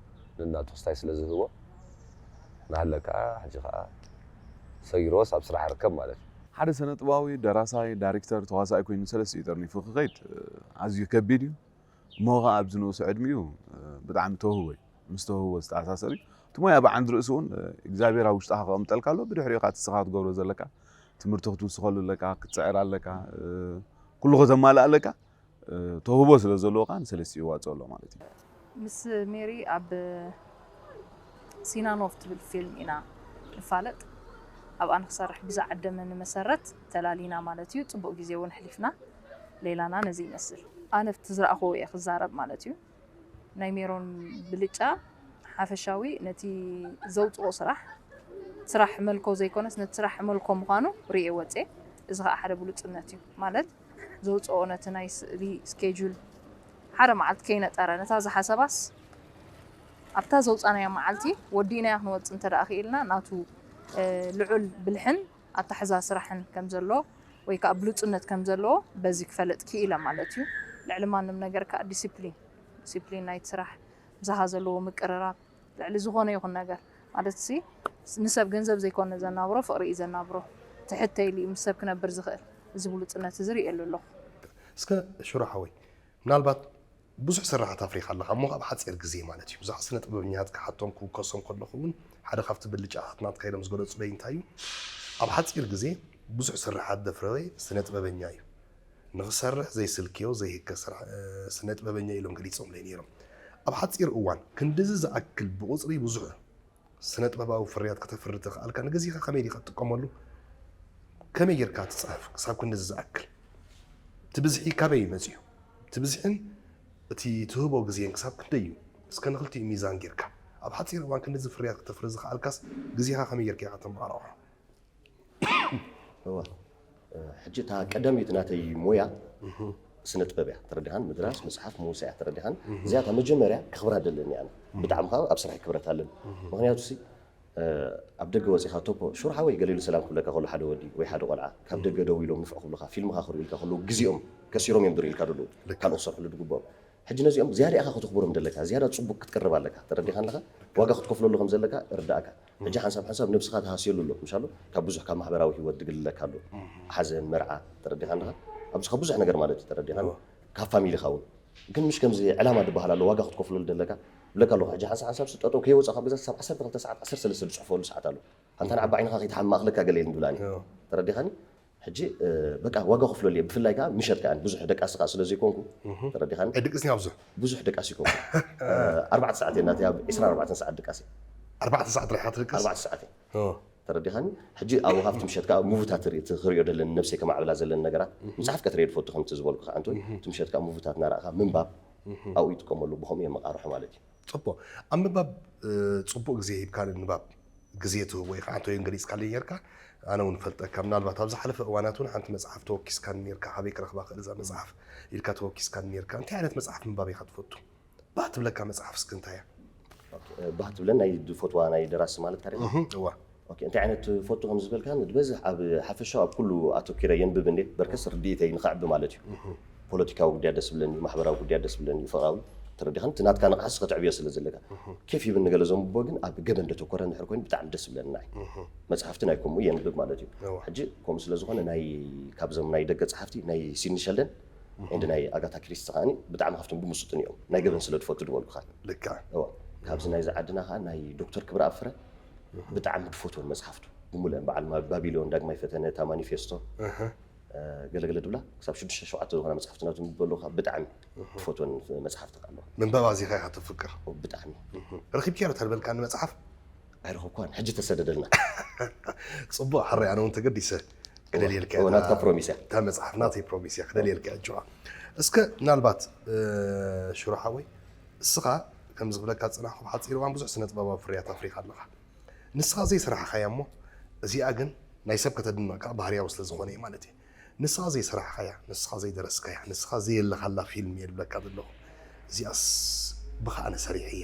ነናቱ ክስታይ ስለ ዝህቦ፣ ናሃለካ ሕጂ ከዓ ሰጊርዎስ ኣብ ስራሕ ርከብ ማለት እዩ። ሓደ ስነ ጥበባዊ፣ ደራሳይ፣ ዳይሬክተር፣ ተዋሳኣይ ኮይኑ ሰለስቲኡ ጠርኒፉ ክኸይድ ኣዝዩ ከቢድ እዩ። እሞ ኸዓ ኣብዚ ንኡስ ዕድሚኡ ብጣዕሚ ተውህቦ እዩ። ምስ ተውህቦ ዝተኣሳሰር እዩ። እቲ ሞያ ብዓንዲ ርእሱ እውን እግዚኣብሔር ኣብ ውሽጥኻ ከቐምጠልካ ኣሎ። ብድሕሪኡ ኸዓ እቲ ንስኻ ክትገብሮ ዘለካ ትምህርቲ ክትውስኸሉ ኣለካ፣ ክትፅዕር ኣለካ፣ ኩሉ ከተማልእ ኣለካ። ተውህቦ ስለ ዘለዎ ኸዓ ንሰለስቲኡ ይዋፅኦ ኣሎ ማለት እዩ። ምስ ሜሪ ኣብ ሲናኖቭ ትብል ፊልም ኢና ንፋለጥ። ኣብኣ ንክሰርሕ ብዝዓደመኒ መሰረት ተላሊና ማለት እዩ። ፅቡቕ ግዜ እውን ኣሕሊፍና። ሌላና ነዚ ይመስል። ኣነ ኣብቲ ዝረኣኽዎ እየ ክዛረብ ማለት እዩ። ናይ ሜሮን ብልጫ ሓፈሻዊ ነቲ ዘውፅኦ ስራሕ፣ ስራሕ መልኮ ዘይኮነስ ነቲ ስራሕ መልኮ ምዃኑ ርእየ ወፅየ። እዚ ከዓ ሓደ ብሉፅነት እዩ ማለት ዘውፅኦ ነቲ ናይ ስእሊ ስኬጁል ሓደ መዓልቲ ከይነጠረ ነታ ዝሓሰባስ ኣብታ ዘውፃናያ መዓልቲ ወዲእናያ ክንወፅእ እንተ ደኣ ክኢልና ናቱ ልዑል ብልሕን ኣታሕዛ ስራሕን ከም ዘሎ ወይ ከዓ ብሉፅነት ከም ዘለዎ በዚ ክፈልጥ ክኢለ ማለት እዩ። ልዕሊ ማንም ነገር ከዓ ዲሲፕሊን ዲሲፕሊን ናይቲ ስራሕ ምሳኻ ዘለዎ ምቅርራብ ልዕሊ ዝኾነ ይኹን ነገር ማለት ሲ ንሰብ ገንዘብ ዘይኮነ ዘናብሮ ፍቕሪ እዩ ዘናብሮ። ትሕት ተይሉ እዩ ምስ ሰብ ክነብር ዝኽእል። እዚ ብሉፅነት እዚ ርእየሉ ኣለኹ። እስከ ሽሮ ሓወይ ምናልባት ብዙሕ ስራሓት ኣፍሪኻ ኣለኻ እሞ ኣብ ሓፂር ግዜ ማለት እዩ ብዙሓት ስነ ጥበበኛታት ክሓቶም ክውከሶም ከለኹ እውን ሓደ ካብቲ ብልጫታት ናትካ ኢሎም ዝገለፁለይ እንታይ እዩ ኣብ ሓፂር ግዜ ብዙሕ ስራሓት ዘፍረየ ስነ ጥበበኛ እዩ ንኽሰርሕ ዘይስልክዮ ዘይህከ ስነ ጥበበኛ ኢሎም ገሊፆምለይ ነይሮም ኣብ ሓፂር እዋን ክንድዚ ዝኣክል ብቁፅሪ ብዙሕ ስነ ጥበባዊ ፍርያት ከተፍሪ ተኽኣልካ ንግዜኻ ከመይ ዲኻ ትጥቀመሉ? ከመይ ጌርካ ትጽሕፍ ክሳብ ክንድዚ ዝኣክል? እቲ ብዝሒ ካበይ እዩ መጺኡ? እቲ ብዝሕን እቲ ትህቦ ግዜን ክሳብ ክንደይ እዩ? እስከ ንኽልቲኡ ሚዛን ጌርካ ኣብ ሓጺር እዋን ክንድዚ ፍርያት ክተፍሪ ዝኽኣልካስ ግዜኻ ከመይ ጌርካ ኢኻ ተመቓራቕሖ? እዋ ሕጂ እታ ቀዳመይቲ ናተይ ሞያ ስነ ጥበብ እያ ተረዲኻን ምድራስ መፅሓፍ ምውሳ እያ ተረዲኻን እዚኣ እታ መጀመርያ ክኽብራ ደለኒ ኣነ ብጣዕሚ ካብ ኣብ ስራሕ ክብረት ኣለኒ ምክንያቱ ሲ ኣብ ደገ ወፂኻ ቶፖ ሹር ሓወይ ገሊሉ ሰላም ክብለካ ከሎ ሓደ ወዲ ወይ ሓደ ቆልዓ ካብ ደገ ደው ኢሎም ንፍዕ ክብሉካ ፊልምካ ክርእዩ ኢልካ ከለዉ ግዜኦም ከሲሮም እዮም ድር ኢልካ ደለዉ ካልኦት ዝሰርሕሉ ድግብኦም ሕጂ ነዚኦም ዝያዳ ኢኻ ከተኽብሮም ደለካ ዝያዳ ፅቡቅ ክትቅርብ ኣለካ ተረዲኻ ኣለካ ዋጋ ክትከፍለሉ ከም ዘለካ እርዳእካ ሕጂ ሓንሳብ ሓንሳብ ነብስኻ ትሃስየሉ ኣሎ ምሻሎ ካብ ብዙሕ ካብ ማሕበራዊ ህይወት ድግልለካ ኣሎ ሓዘን መርዓ ተረዲኻ ኣለኻ ኣብዚ ካብ ብዙሕ ነገር ማለት እዩ ተረዲኻ ካብ ፋሚሊኻ እውን ግን ምሽ ከምዚ ዕላማ ድበሃል ኣሎ ዋጋ ክትከፍለሉ ደለካ ብለካ ኣለኹ። ሕጂ ሓንሳብ ሓንሳብ ስጠጠው ከይወፃ ካብ ገዛ ክሳብ ዓሰርተ ክልተ ሰዓት ዓሰርተ ሰለስተ ዝፅሕፈሉ ሰዓት ኣሎ። ኣንታ ንዓባ ዓይንኻ ከይትሓምቕ ኣኽለካ ገለ የለን ዝብላኒ። ተረዲኻኒ? ሕጂ በቃ ዋጋ ክፍለሉ እየ። ብፍላይ ከዓ ምሸት ከዓ ብዙሕ ደቃሲ ከዓ ስለ ዘይኮንኩ፣ ተረዲኻኒ? ኣይድቅስን እያ ብዙሕ። ብዙሕ ደቃሲ ይኮንኩ። ኣርባዕተ ሰዓት እየ እናተይ ኣብ ዕስራን ኣርባዕተን ሰዓት ድቃሲ። ኣርባዕተ ሰዓት ጥራሕ ኢኻ ትድቅስ? ኣርባዕተ ሰዓት እየ። ተረዲኻኒ? ሕጂ ኣብኡ ካብቲ ምሸት ከዓ ሙቭታት ርኢ፣ እቲ ክሪኦ ደለኒ ነብሰይ ከማዕብላ ዘለኒ ነገራት። መጽሓፍ ቀትሪ እየ ዝፈቱ ከምቲ ዝበልኩ ከዓ እንትን። እቲ ምሸት ከዓ ሙቭታት እናረኣኻ ምንባብ ኣብኡ ይጥቀመሉ፣ ብኸምኡ እየ መቓርሖ ማለት እዩ። ጽቡቕ። ኣብ ምንባብ ጽቡቕ ግዜ ሂብካ ንንባብ ግዜ ትህቦ ኢኻ። ኣንቶዮን ገሊጽካለይ ኔርካ፣ ኣነ እውን ፈልጠካ። ምናልባት ኣብ ዝሓለፈ እዋናት እውን ሓንቲ መጽሓፍ ተወኪስካኒ ኔርካ፣ ካበይ ክረኽባ ክእል እዛ መጽሓፍ ኢልካ ተወኪስካኒ ኔርካ። እንታይ ዓይነት መጽሓፍ ምንባብ ኢኻ ትፈቱ? ባህ ትብለካ መጽሓፍ እስኪ እንታይ እያ? ባህ ትብለን ናይ ዝፈትዋ ናይ ደራሲ ማለት ካሪኻ? እዋ። ኦኬ፣ እንታይ ዓይነት ትፈቱ ከም ዝበልካ ንድበዝሕ ኣብ ሓፈሻ ኣብ ኩሉ ኣተኪረ የንብብ እንዴ በርከስ ርድኢተይ ንኸዕቢ ማለት እዩ። ፖለቲካዊ ጉዳያት ደስ ብለኒ፣ ማሕበራዊ ጉዳያት ደስ ብለኒ፣ ፍቕራዊ ተረዲኻን እቲ ናትካ ንቕሓስ ከተዕብዮ ስለ ዘለካ ኬፍ ይብኒ። ገለ ዘንብቦ ግን ኣብ ገበን ደተኮረ እንድሕር ኮይኑ ብጣዕሚ ደስ ብለኒ። ናይ መጽሓፍቲ ናይ ከምኡ የንብብ ማለት እዩ። ሕጂ ከምኡ ስለ ዝኾነ ናይ ካብዞም ናይ ደገ ጸሓፍቲ ናይ ሲድኒ ሸልደን እንድ ናይ ኣጋታ ክሪስቲ ከዓኒ ብጣዕሚ ካብቶም ብምሱጥን እዮም ናይ ገበን ስለ ዝፈቱ ዝበልኩኻ። ልካ እዋ ካብዚ ናይዚ ዓድና ከዓ ናይ ዶክተር ክብረኣብ ፍረ ብጣዕሚ ዝፈትወን መፅሓፍቱ ብምሉአን በዓል ማ- ባቢሎን ዳግማይ ፈተነ እታ ማኒፌስቶ ገለገለ ድብላ ክሳብ ሽዱሽተ ሸውዓተ ዝኾና መፅሓፍቲ ናቱ ንበሉ ከዓ ብጣዕሚ ዝፈትወን መፅሓፍቲ ከዓ ኣለዋ። ምንባብ ኣዚኻ ኢኻ ተፍቅር። ብጣዕሚ ረኺብካዮ ዶ ተልበልካኒ መፅሓፍ? ኣይረኸብኳን ሕጂ ተሰደደልና። ፅቡቅ ሓራይ ኣነ እውን ተገዲሰ ክደልየልካ እወ፣ ናትካ ፕሮሚስ እያ። እታ መፅሓፍ ናተይ ፕሮሚስ እያ ክደልየልካ እያ ጅዋ። እስከ ምናልባት ሽሮ ሓወይ እስኻ ከም ዝብለካ ዝፅናሕኩ ብሓፂር እዋን ብዙሕ ስነ ጥበባዊ ፍርያት ኣፍሪኻ ኣለኻ። ንስኻ ዘይሰራሕኻያ እሞ እዚኣ ግን ናይ ሰብ ከተድንቕ ከዓ ባህርያዊ ስለ ዝኾነ እዩ ማለት እዩ። ንስኻ ዘይሰራሕኻያ፣ ንስኻ ዘይደረስካያ፣ ንስኻ ዘየለኻላ ፊልም እየ ዝብለካ ዘለኹ። እዚኣስ ብኻ ኣነ ሰሪሐያ፣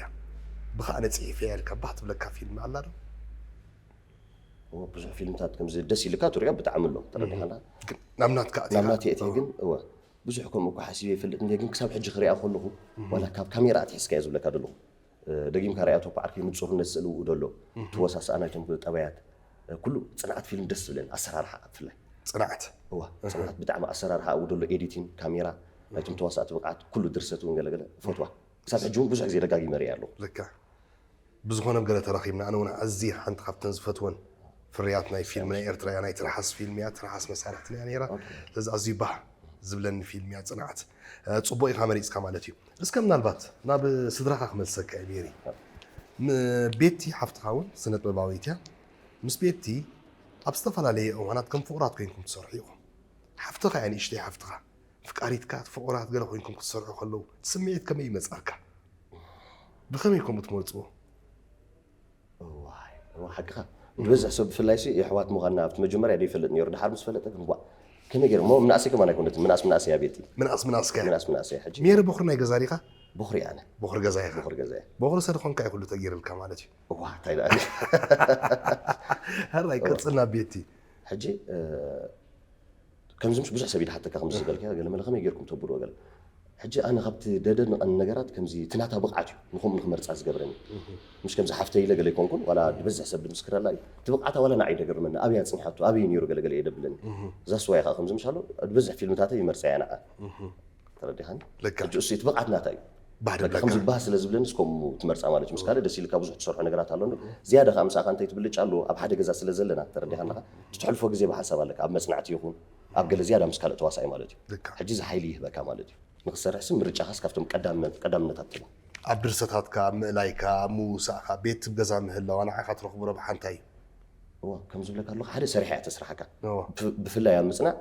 ብኻ ኣነ ፅሒፈያ ኢልካ ባህ ትብለካ ፊልም ኣላ ዶ? እወ፣ ብዙሕ ፊልምታት ከምዚ ደስ ኢልካ ትሪኦ ብጣዕሚ ኣሎ ተረዲኻና። ናብ ናትካ ኣቲኻ- ናብ ናተይ እትየ ግን እወ ብዙሕ ከምኡ እኳ ሓሲበ ይፈልጥ እንደ ግን ክሳብ ሕጂ ክሪኣ ከለኹ ዋላ ካብ ካሜራ ኣትሒዝካ እየ ዝብለካ ዘለኹ። ደጊምካ ሪኣቶ እኳ ዓርከይ ንፁርነት ስእሊ ውኡ ደሎ ትወሳስኣ ናይቶም ጠባያት ኩሉ ፅንዓት ፊልም ደስ ዝብለኒ ኣሰራርሓ ብፍላይ ፅንዓት እዋ ፅንዓት ብጣዕሚ ኣሰራርሓ ኣብኡ ደሎ ኤዲቲን ካሜራ ናይቶም ተዋሳእቲ ብቕዓት ኩሉ ድርሰት እውን ገለገለ ፈትዋ ክሳብ ሕጂ እውን ብዙሕ ግዜ ደጋጊመ ሪኣ ኣለኹ። ልካ ብዝኾነ ገለ ተራኺብና ኣነ እውን ኣዝየ ሓንቲ ካብተን ዝፈትወን ፍርያት ናይ ፊልም ናይ ኤርትራ እያ ናይ ትርሓስ ፊልም እያ ትርሓስ መሳርሕትና እያ ነይራ ስለዚ ኣዝዩ ባህ ዝብለኒ ፊልም እያ ፅንዓት። ፅቡቅ ኢኻ መሪፅካ ማለት እዩ። እስከ ምናልባት ናብ ስድራኻ ክመልሰካ እየ ቤሪ። ቤቲ ሓፍትኻ እውን ስነ ጥበባዊት እያ። ምስ ቤቲ ኣብ ዝተፈላለየ እዋናት ከም ፍቑራት ኮይንኩም ትሰርሑ ኢኹም። ሓፍትኻ እያ ንእሽተይ ሓፍትኻ ፍቃሪትካ ፍቑራት ገለ ኮይንኩም ክትሰርሑ ከለዉ ስምዒት ከመይ ይመፅኣካ? ብኸመይ ከምኡ ትመርፅዎ? እዋይ እዋ ሓቅኻ ዝበዝሕ ሰብ ብፍላይ ሲ የሕዋት ምዃንና ኣብቲ መጀመርያ ደይፈልጥ ነይሩ ድሓር ምስ ፈለጠ ግን ዋ ከመይ ገይሩ እሞ ምናእሰይ ከማን ኣይኮነትን ምናእስ ምናእሰይ እያ ቤቲ ምናእስ ምናእስካ እያ ምናእስ ምናእሰይ ሕጂ ሜሪ በኹሪ ናይ ገዛ ዲኻ በኹሪ ኣነ በኹሪ ገዛ ኢኻ በኹሪ ገዛ እያ በኹሪ ሰ ዝኾንካ እዩ ኩሉ ተገይርልካ ማለት እዩ እዋ እንታይ ደኣ ሕራይ ቀፅልና ቤቲ ሕጂ ከምዚ ምሽ ብዙሕ ሰብ ይድሓተካ ከምዚ ዝበልካ ገለ መለ ከመይ ጌርኩም ተብልዎ ገለ ሕጂ ኣነ ካብቲ ደደንቐኒ ነገራት ከምዚ እቲ ናታ ብቕዓት እዩ ንኹም ንክመርፃ ዝገብረኒ ምሽ ከምዚ ሓፍተይ ኢለ ገለ ኣይኮንኩን ዋላ ዝበዝሕ ሰብ ድምስክረላ እዩ እቲ ብቕዓታ ዋላ ንዓይ ደገርመኒ ኣበይ ኣፅኒሓቶ ኣበይ ነይሩ ገለገለ እየ ደብለኒ እዛ ስዋይ ከዓ ከምዚ ምሽ ኣሎ ዝበዝሕ ፊልምታተ ይመርፃ እያ ንዓ ተረዲኻኒ ልካ ሕጂ እሱ እቲ ብቕዓት ናታ እዩ ባህ በቃ ድብለካ ከምዚ ባህ ስለ ዝብለኒ እስከም ትመርፃ ማለት እዩ ምስ ካልእ ደስ ኢልካ ብዙሕ ትሰርሖ ነገራት ኣሎ እንዶ እዚያዳ ከዓ ምሳኻ እንታይ ትብልጭ ኣለዎ ኣብ ሓደ ገዛ ስለ ዘለና ተረዲኻ ኣለኻ ትሕልፎ ግዜ ብሓንሳብ ኣለካ ኣብ መፅናዕቲ ይኹን ኣብ ገለ ዝያዳ ምስ ካልእ ተዋሳኢ ማለት እዩ ልካ ሕጂ እዚ ሓይሊ ይህበካ ማለት እዩ ንክትሰርሕ ሲ ምርጫኻስ ካብቶም ቀዳምነት ቀዳምነታት ትብል ኣብ ድርሰታትካ ኣብ ምእላይካ ኣብ ምውሳእካ ቤት ገዛ ምህላዋ ንዓኻ ትረኽቡ ረብሓ እንታይ እዩ እዋ ከም ዝብለካ ኣለኹ ሓደ ሰሪሓ እያ ተስርሓካ እዋ ብ- ብፍላይ ኣብ ምፅናዕ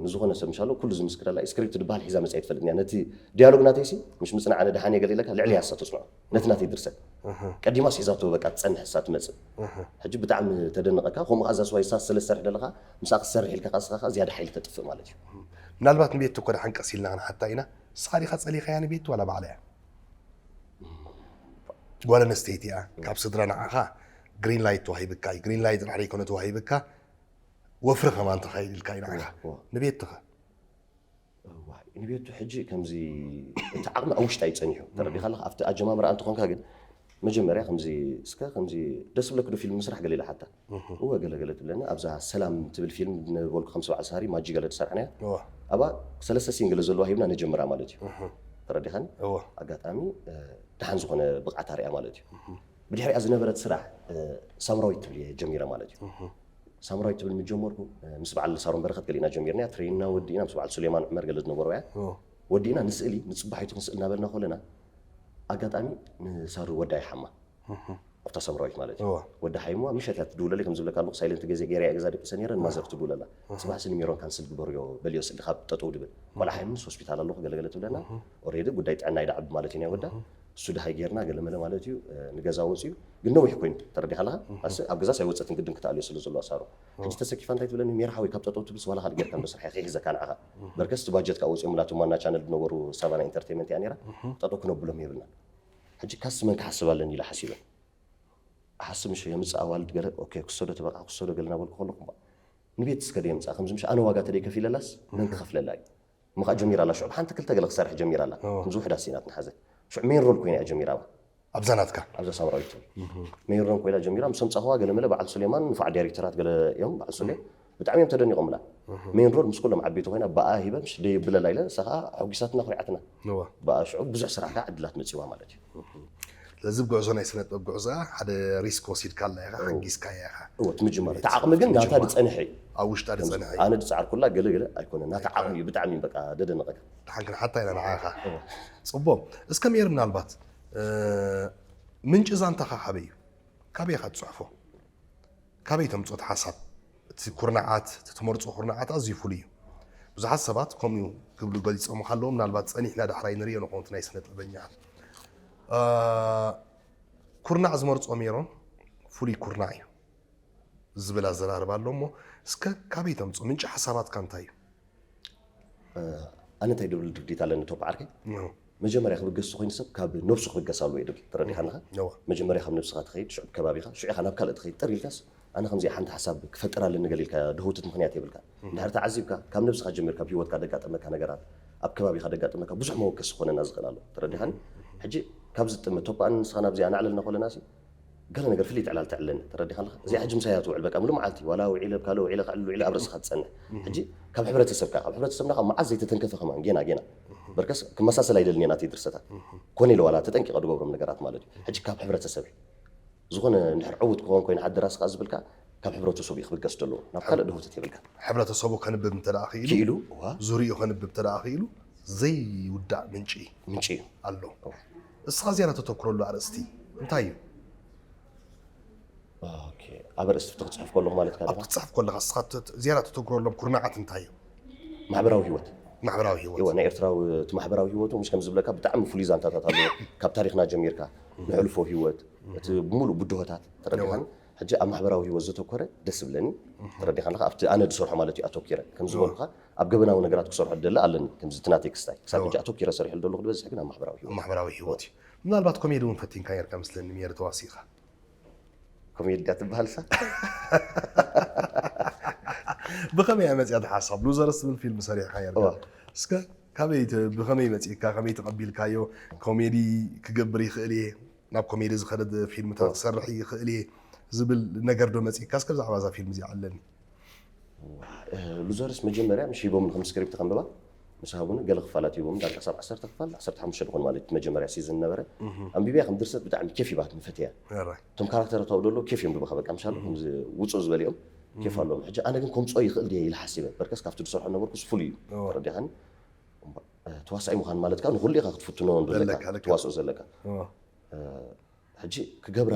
ንዝኾነ ሰብ ምሻሎ ኩሉ ዝምስክረላ ስክሪፕት ድበሃል ሒዛ መፅያ ትፈልጥ እያ ነቲ ዲያሎግ ናተይሲ ምሽ ምፅናዕ ኣነ ደሓን እየ ገለ ኢለካ ልዕሊ ያሳ ተፅንዖ ነቲ ናተይ ድርሰት ቀዲማስ ሒዛቶ በቃ ትፀንሕ እሳ ትመፅእ ሕጂ ብጣዕሚ ተደንቐካ ከምኡ ከኣ እዛ ስዋይ እሳ ስለ ዝሰርሕ ደለኻ ምስኣ ክትሰርሕ ኢልካ ከኣ እስኻ ከኣ ዝያዳ ሓይሊ ተጥፍእ ማለት እዩ ምናልባት ንቤት እኮ ደሓን ቀስ ኢልና ክንሓታ ኢና ንስኻ ዲኻ ፀሊኻያ ንቤት ዋላ ባዕላ እያ ጓል ኣነስተይቲ እያ ካብ ስድራ ንዓኻ ግሪን ላይት ተዋሂብካ እዩ ግሪን ላይት ጥራሕ ዘይኮነ ተዋሂብካ ወፍሪ ከማን ተኻይድ ኢልካ እዩ ንዓኻ ንቤትኻ እዋይ ንቤቱ ሕጂ ከምዚ እቲ ዓቕሚ ኣብ ውሽጣ እዩ ጸኒሑ ተረዲኻ ኣለኻ ኣብቲ ኣጀማምራ እንተኾንካ ግን መጀመርያ ከምዚ እስከ ከምዚ ደስ ብለክ ዶ ፊልም ምስራሕ ገለ ኢላ ሓታ እወ ገለ ገለ ትብለኒ ኣብዛ ሰላም ትብል ፊልም ነበልኩ ከም ሰብዓ ሳሪ ማጂ ገለ ዝሰርሕናያ እዋ ኣብኣ ሰለስተ ሲን ገለ ዘለዋ ሂብና ነጀምራ ማለት እዩ ተረዲኻኒ? ኣጋጣሚ ደሓን ዝኾነ ብቕዓት ኣርያ ማለት እዩ። ብድሕሪኣ ዝነበረት ስራሕ ሳምራዊት ትብል እየ ጀሚረ ማለት እዩ። ሳምራዊት ትብል ምስ ጀመርኩ ምስ በዓል ሳሮን በረኸት ገሊእና ጀሚርና፣ ትሬንና ወዲእና ምስ በዓል ሱሌማን ዑመር ገለ ዝነበሩ እያ ወዲእና ንስእሊ ንፅባሒቱ ክንስእል እናበልና ከለና ኣጋጣሚ ንሳሩ ወዳ ይሓማ ኣብታ ሳምራዊት ማለት እዩ። ወዲ ሓይሙዋ ምሸት እያ ትድውለለይ፣ ከም ዝብለካ ኣለኹ ሳይለንት ግዜ ገይረ እያ ገዛ ደቂሰ ነይረ። ንማዘር ትድውለላ፣ ፅባሕ ስኒ ሜሮን ካንስል ግበርዮ በልዮ ስእሊ ካብ ጠጠው ድብል፣ ቆልዓ ሓይምንስ ሆስፒታል ኣለኹ ገለገለ ትብለና። ኦሬዲ ጉዳይ ጥዕና ይደዓብ ማለት እዩ ናይ ወዳ። እሱ ድሃይ ጌርና ገለመለ ማለት እዩ። ንገዛ ወፅዩ ግን ነዊሕ ኮይኑ ተረዲኻ ኣለኻ። ኣስ ኣብ ገዛስ ኣይወፀትን ግድን ክትኣልዮ ስለ ዘለዋ ሳሮ። ሕጂ ተሰኪፋ እንታይ ትብለኒ፣ ሜራ ሓወይ ካብ ጠጠው ትብልስ ዋላ ካልእ ጌርካ እንዶ ስራሕ እየ ከይሕዘካ ንዓኻ። በርከስ እቲ ባጀት ከዓ ወፂኦምላ እቶም ዋና ቻነል ዝነበሩ ሳቫና ኢንተርቴንመንት እያ ነይራ። ጠጠው ክነብሎም የብልና። ሕጂ ካስ መን ክሓስብ ኣለኒ ኢለ ሓሲበ። ሓስብ ምሽ የምፅእ ኣዋልድ ገለ ኦኬ ክሰዶ ተበቃ ክሰዶ ገለ እናበልኩ ከለኹ እምበኣር ንቤት እስከ ደየምፅኣ ከምዚ ምሽ ኣነ ዋጋ ተደይ ከፊለላስ መን ክኸፍለላ እዩ። እሞ ከዓ ጀሚራ ኣላ ሽዑ ብሓንቲ ክልተ ገለ ክሰርሕ ጀሚራ ኣላ። ከምዚ ውሕዳት ሲናት ንሓዘ ሽዑ ሜን ሮል ኮይና እያ ጀሚራ። ኣብዛ ናትካ ኣብዛ ሳምራዊት ትብል ሜን ሮል ኮይና ጀሚራ ምስ ኣምፃኹዋ ገለ መለ በዓል ሱሌማን ንፋዕ ዳይሬክተራት ገለ እዮም በዓል ሱሌ ብጣዕሚ እዮም ተደኒቖምላ። ሜን ሮል ምስ ኩሎም ዓበይቲ ኮይና ብኣ ሂበ ምሽ ደይ ብለላ ኢለ ንሳ ከዓ ኣጉሳትና ኩሪዓትና። እዋ። ብኣ ሽዑ ብዙሕ ስራሕ ከዓ ዕድላት መፂዋ ማለት እዩ። ስለዚ ጉዕዞ ናይ ስነ ጥበብ ጉዕዞ ሓደ ሪስክ ወሲድካ ኣላ ኢኻ ሓጊዝካ ኢኻ። እወ እቲ ምጅማር እቲ ዓቕሚ ግን ናታ ዝፀንሐ እዩ። ኣብ ውሽጣ ዝፀንሐ እዩ። ኣነ ዝፀዓርኩላ ገለ ገለ ኣይኮነን ናታ ዓቕሚ እዩ ብጣዕሚ በቃ ደደነቐካ። ድሓን ክንሓታ ኢና ንዓኻ። ፅቡቕ። እስከ ሜር ምናልባት ምንጪ ዛንታኻ ካበይ እዩ? ካበይ ኢኻ ትፅሕፎ? ካበይ ተምፅኦ እቲ ሓሳብ? እቲ ኩርናዓት እቲ ትመርፆ ኩርናዓት ኣዝዩ ፍሉይ እዩ። ብዙሓት ሰባት ከምኡ ክብሉ ገሊፆም ከለዉ ምናልባት ፀኒሕና ዳሕራይ ንሪኦ ንኸውን እቲ ናይ ስነ ጥበበኛ ኩርናዕ ዝመርፆ ሜሮን ፍሉይ ኩርናዕ እዩ ዝብል ኣዘራርባ ኣሎ እሞ እስከ ካበይ ተምፅኦ? ምንጪ ሓሳባትካ እንታይ እዩ? ኣነ እንታይ ድብል ድርጊት ኣለኒ ቶፕ ዓርከይ መጀመርያ ክብገስ ዝኾይኑ ሰብ ካብ ነብሱ ክብገስ ኣለዎ እዩ ድብል ተረዲኻ ኣለኻ። መጀመርያ ካብ ነብስኻ ትኸይድ ሽዑ ከባቢኻ ሽዑ ኢኻ ናብ ካልእ ትኸይድ ጥር ኢልካስ ኣነ ከምዚ ሓንቲ ሓሳብ ክፈጥር ኣለኒ ገለ ኢልካ ድህውትት ምኽንያት የብልካ። እንድሕር ተዓዚብካ ካብ ነብስኻ ጀሚርካ ኣብ ህይወትካ ደጋጠመካ ነገራት ኣብ ከባቢኻ ደጋጠመካ ብዙሕ መወከሲ ክኾነና ዝኽእል ኣሎ ተረዲኻኒ። ሕጂ ካብዚ ጥመት ቶፕ ኣነ ንስኻ ናብዚኣ ናዕለልና ከለና ገለ ነገር ፍልይቲ ዕላል ተዕልለኒ ተረዲኻ ኣለኻ። እዚኣ ሕጂ ምሳይ እያ ትውዕል በቃ ሙሉ መዓልቲ ዋላ ውዒለ ካልእ ውዒለ ክዕልል ውዒለ ኣብ ርእስኻ ትጸንሕ። ሕጂ ካብ ሕብረተሰብካ ካብ ሕብረተሰብና ካብ መዓዝ ዘይተተንከፈ ከማን ጌና ጌና በርከስ ክመሳሰል ኣይደልን እየ ናተይ ድርሰታት ኮነ ኢለ ዋላ ተጠንቂቐ ዝገብሮም ነገራት ማለት እዩ። ሕጂ ካብ ሕብረተሰብ ዝኾነ እንድሕር ዕዉት ክኾን ኮይኑ ዓዲ ራስኻ ዝብልካ ካብ ሕብረተሰቡ እዩ ክብገስ ዘለዎ ናብ ካልእ ድህውተት የብልካ። ሕብረተሰቡ ከንብብ እንተ ደኣ ክኢሉ ክኢሉ እዋ ዙርኡ ከንብብ እንተ ደኣ ክኢሉ ዘይውዳእ ምንጪ ምንጪ እዩ። ኣሎ። እስኻ ዝያዳ ተተኩረሉ ኣርእስቲ እንታይ እዩ? ኦኬ፣ ኣብ ኣርእስቲ ክትፅሕፍ ከለኹ ማለት ካብ ኣብቲ ክትፅሕፍ ከለኻ እስኻ ዝያዳ ተተኩረሎም ኩርናዓት እንታይ እዮም? ማሕበራዊ ህይወት ማሕበራዊ ህይወት እወ ናይ ኤርትራዊ እቲ ማሕበራዊ ህይወቱ ምሽ ከም ዝብለካ ብጣዕሚ ፍሉይ ዛንታታት ኣለዎ። ካብ ታሪኽና ጀሚርካ ንሕልፎ ህይወት እቲ ብምሉእ ብድሆታት ተረዲኻኒ። ሕጂ ኣብ ማሕበራዊ ህይወት ዘተኮረ ደስ ዝብለኒ ተረዲኻ ኣለካ ኣብቲ ኣነ ዝሰርሖ ማለት እዩ ኣተኪረ ከም ዝበልኩኻ ኣብ ገበናዊ ነገራት ክሰርሖ ደለ ኣለኒ ከምዚ እቲ ናተይ ክስታይ ክሳብ ሕጂ ኣተኪረ ሰሪሑ ዘለኹ ዝበዝሕ ግን ኣብ ማሕበራዊ ህይወት ማሕበራዊ ህይወት እዩ። ምናልባት ኮሜዲ እውን ፈቲንካ ነርካ መስለኒ ሜሪ ተዋሲእካ። ኮሜዲ ድያ ትበሃል እሳ? ብኸመይ እያ መፅያ ሓሳብ ሉዘርስ ትብል ፊልም ሰሪሕካ ነርካ? እስከ ካበይ ተ- ብኸመይ መፂእካ ከመይ ተቐቢልካዮ? ኮሜዲ ክገብር ይኽእል እየ ናብ ኮሜዲ ዝኸደ ፊልምታት ክሰርሕ ይኽእል እየ ዝብል ነገር ዶ መፂእካ? እስከ ብዛዕባ እዛ ፊልም እዚኣ ኣለኒ። ሉዘርስ መጀመርያ ምሽ ሂቦምኒ ከም ስክሪፕት ከንብባ ምስ ሃቡኒ ገለ ክፋላት ሂቦም ዳርጋ ሳብ ዓሰርተ ክፋል ዓሰርተ ሓሙሽተ ድኾን ማለት እዩ መጀመርያ ሲዝን ነበረ። ኣንቢብያ ከም ድርሰት ብጣዕሚ ኬፍ ይባትኒ ፈትያ። እቶም ካራክተር ኣታው ደሎ ኬፍ እዮም ብበኻ በቃ ምሻሉ ከምዚ ውፁእ ዝበሊኦም ኬፍ ኣለዎም። ሕጂ ኣነ ግን ከምፅኦ ይኽእል ድየ ኢለ ሓሲበ በርከስ ካብቲ ዝሰርሖ ነበርኩስ ፍሉይ እዩ ተረዲኻኒ። ተዋሳኢ ምዃን ማለት ከዓ ንኹሉ ኢኻ ክትፍትኖ ዘለካ ትዋስኦ ዘለካ። ሕጂ ክገብራ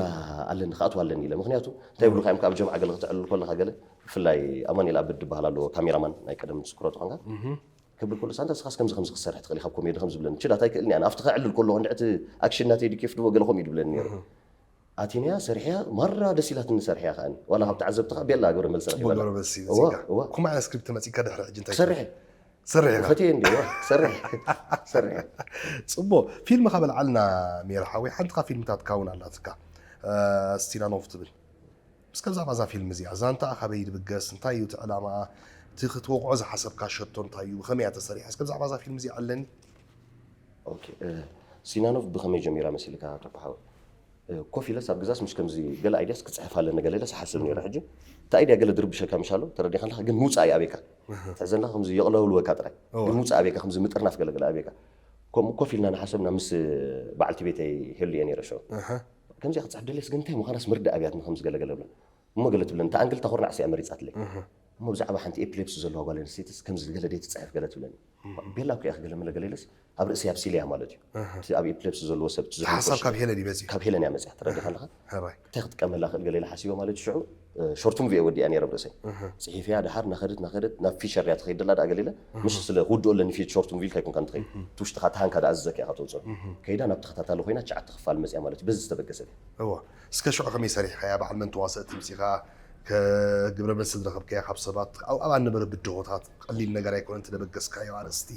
ኣለኒ ክኣትዋ ኣለኒ ኢለ ምክንያቱ እንታይ ይብሉካ እዮም ካብ ጀምዓ ገለ ክትዕልል ከለካ ገለ ብፍላይ ኣማኒኤል ኣበድ ዝበሃል ኣለዎ ካሜራማን ናይ ቀደም ስኩረቱ ኮንካ ክብል ከሎ ሳንታ ስኻስ ከምዚ ከምዚ ክትሰርሕ ትኽእል ኢኻ ኮሜዲ ከም ዝብለኒ ችዳት ኣይክእልኒ ኣነ ኣብቲ ከዕልል ከለኹ እንድዕቲ ኣክሽን ናተይ ድኬፍ ድቦ ገለ ከምኡ እዩ ድብለኒ ነይሩ። ኣቲንያ ሰሪሕያ ማራ ደስ ኢላትኒ ሰሪሕያ ከኣኒ ዋላ ካብ ተዓዘብትኻ ቤላ ግብረ መልሲ ረኺበላ። ግብረ መልሲ እዋ መጺእካ። እዋ። ኩማ ዓይነት ስክሪፕት መጺእካ ድሕሪ ሕጂ እንታይ ክሰርሕ እየ። ክሰርሕ ኢኻ። ፈትየ እንዲ እዋ ክሰርሕ እየ። ክሰርሕ እየ። ጽቡቕ ፊልም ካብ ኣልዓልና ሜራ ሓወይ ሓንቲ ካብ ፊልምታትካ እውን ኣላትካ ስቲላኖቭ ትብል እስከ ብዛዕባ እዛ ፊልም እዚኣ ዛንታኣ ካበይ ድብገስ እንታይ እዩ እቲ ዕላማኣ እቲ ክትወቕዖ ዝሓሰብካ ሸቶ እንታይ እዩ ብኸመይ እያ ተሰሪሓ እስከ ብዛዕባ እዛ ፊልም እዚኣ ኣለኒ። ኦኬ፣ እ፣ ሲናኖቭ ብኸመይ ጀሚራ መሲልካ ተኳሓወ? እ፣ ኮፍ ኢለስ ኣብ ገዛስ ምሽ ከምዚ ገለ ኣይድያስ ክፅሕፍ ኣለኒ ገለ ኢለስ ሓስብ ነይረ። ሕጂ እቲ ኣይድያ ገለ ድርብሸካ ምሽ ኣሎ ተረዲኻ ኣለኻ፣ ግን ምውፃእ እዩ ኣበይካ። ትሕዘና ከምዚ የቕለውልወካ ጥራይ። እወ። ግን ምውፃእ ኣበይካ፣ ከምዚ ምጥርናፍ ገለ ገለ ኣበይካ። ከምኡ ኮፍ ኢልና እናሓሰብና ምስ በዓልቲ ቤተይ ሄሉ እየ ነይረ ሽዑ። ከምዚኣ ክትፅሕፍ ደልየስ ግን እንታይ ምዃናስ ምርዳእ ኣብያትኒ ከም ዝገለገለ ብለን። እሞ ገለ ትብለን፣ እታ ኣንግል እታ ኩርናዕሲ እያ መሪፃትለይ። እሞ ብዛዕባ ሓንቲ ኤፒሌፕሲ ዘለዋ ጓል ኣንስተይትስ ከምዚ ገለ ደይ ትፅሕፍ ገለ ትብለኒ። ቤላ እኮ እያ ገለ መለ ገለ ኢለስ ኣብ ርእሲ ኣብሲለያ ማለት እዩ። እቲ ኣብ ኤፒሌፕሲ ዘለዎ ሰብ እቲ ዝሕልፎ ሓሳብ ሽም ካብ ሄለን እዩ መፂኡ። ካብ ሄለን እያ መፅያ፣ ተረዲኻ ኣለኻ? ሕራይ። እንታይ ክትጥቀመላ ክእል ገለ ኢለ ሓሲበ ማለት እዩ። ሽዑ ሾርት ሙቪ እየ ወዲኣ ነይረ ብርእሰይ። ፅሒፍያ ድሓር ናኸደት ናኸደት ናብ ፊሸር እያ ትኸይድ ደላ ደኣ ገለ ኢለ፣ ምሽ ስለ ክውድኦ ኣለኒ ፊት ሾርት ሙቪ ኢልካ ኣይኮንካ ንትኸይድ። እቲ ውሽጥኻ ተሃንካ ደኣ ዝዘኪ ኢኻ ተውፅኦ። ከይዳ ናብ ተኸታታሊ ኮይና ትሽዓተ ክፋል መፅያ ማለት እዩ። በዚ ዝተበገሰት እያ። እዎ። እስከ ሽዑ ከመይ ሰሪሕካያ? በዓል መን ተዋሰእቲ ምፂኻ? ከግብረ መልሲ ዝረኸብካያ ካብ ሰባት ኣብ ኣብኣ ነበረ ብድሆታት ቀሊል ነገር ኣይኮነን ትደበገስካዮ ኣርእስቲ።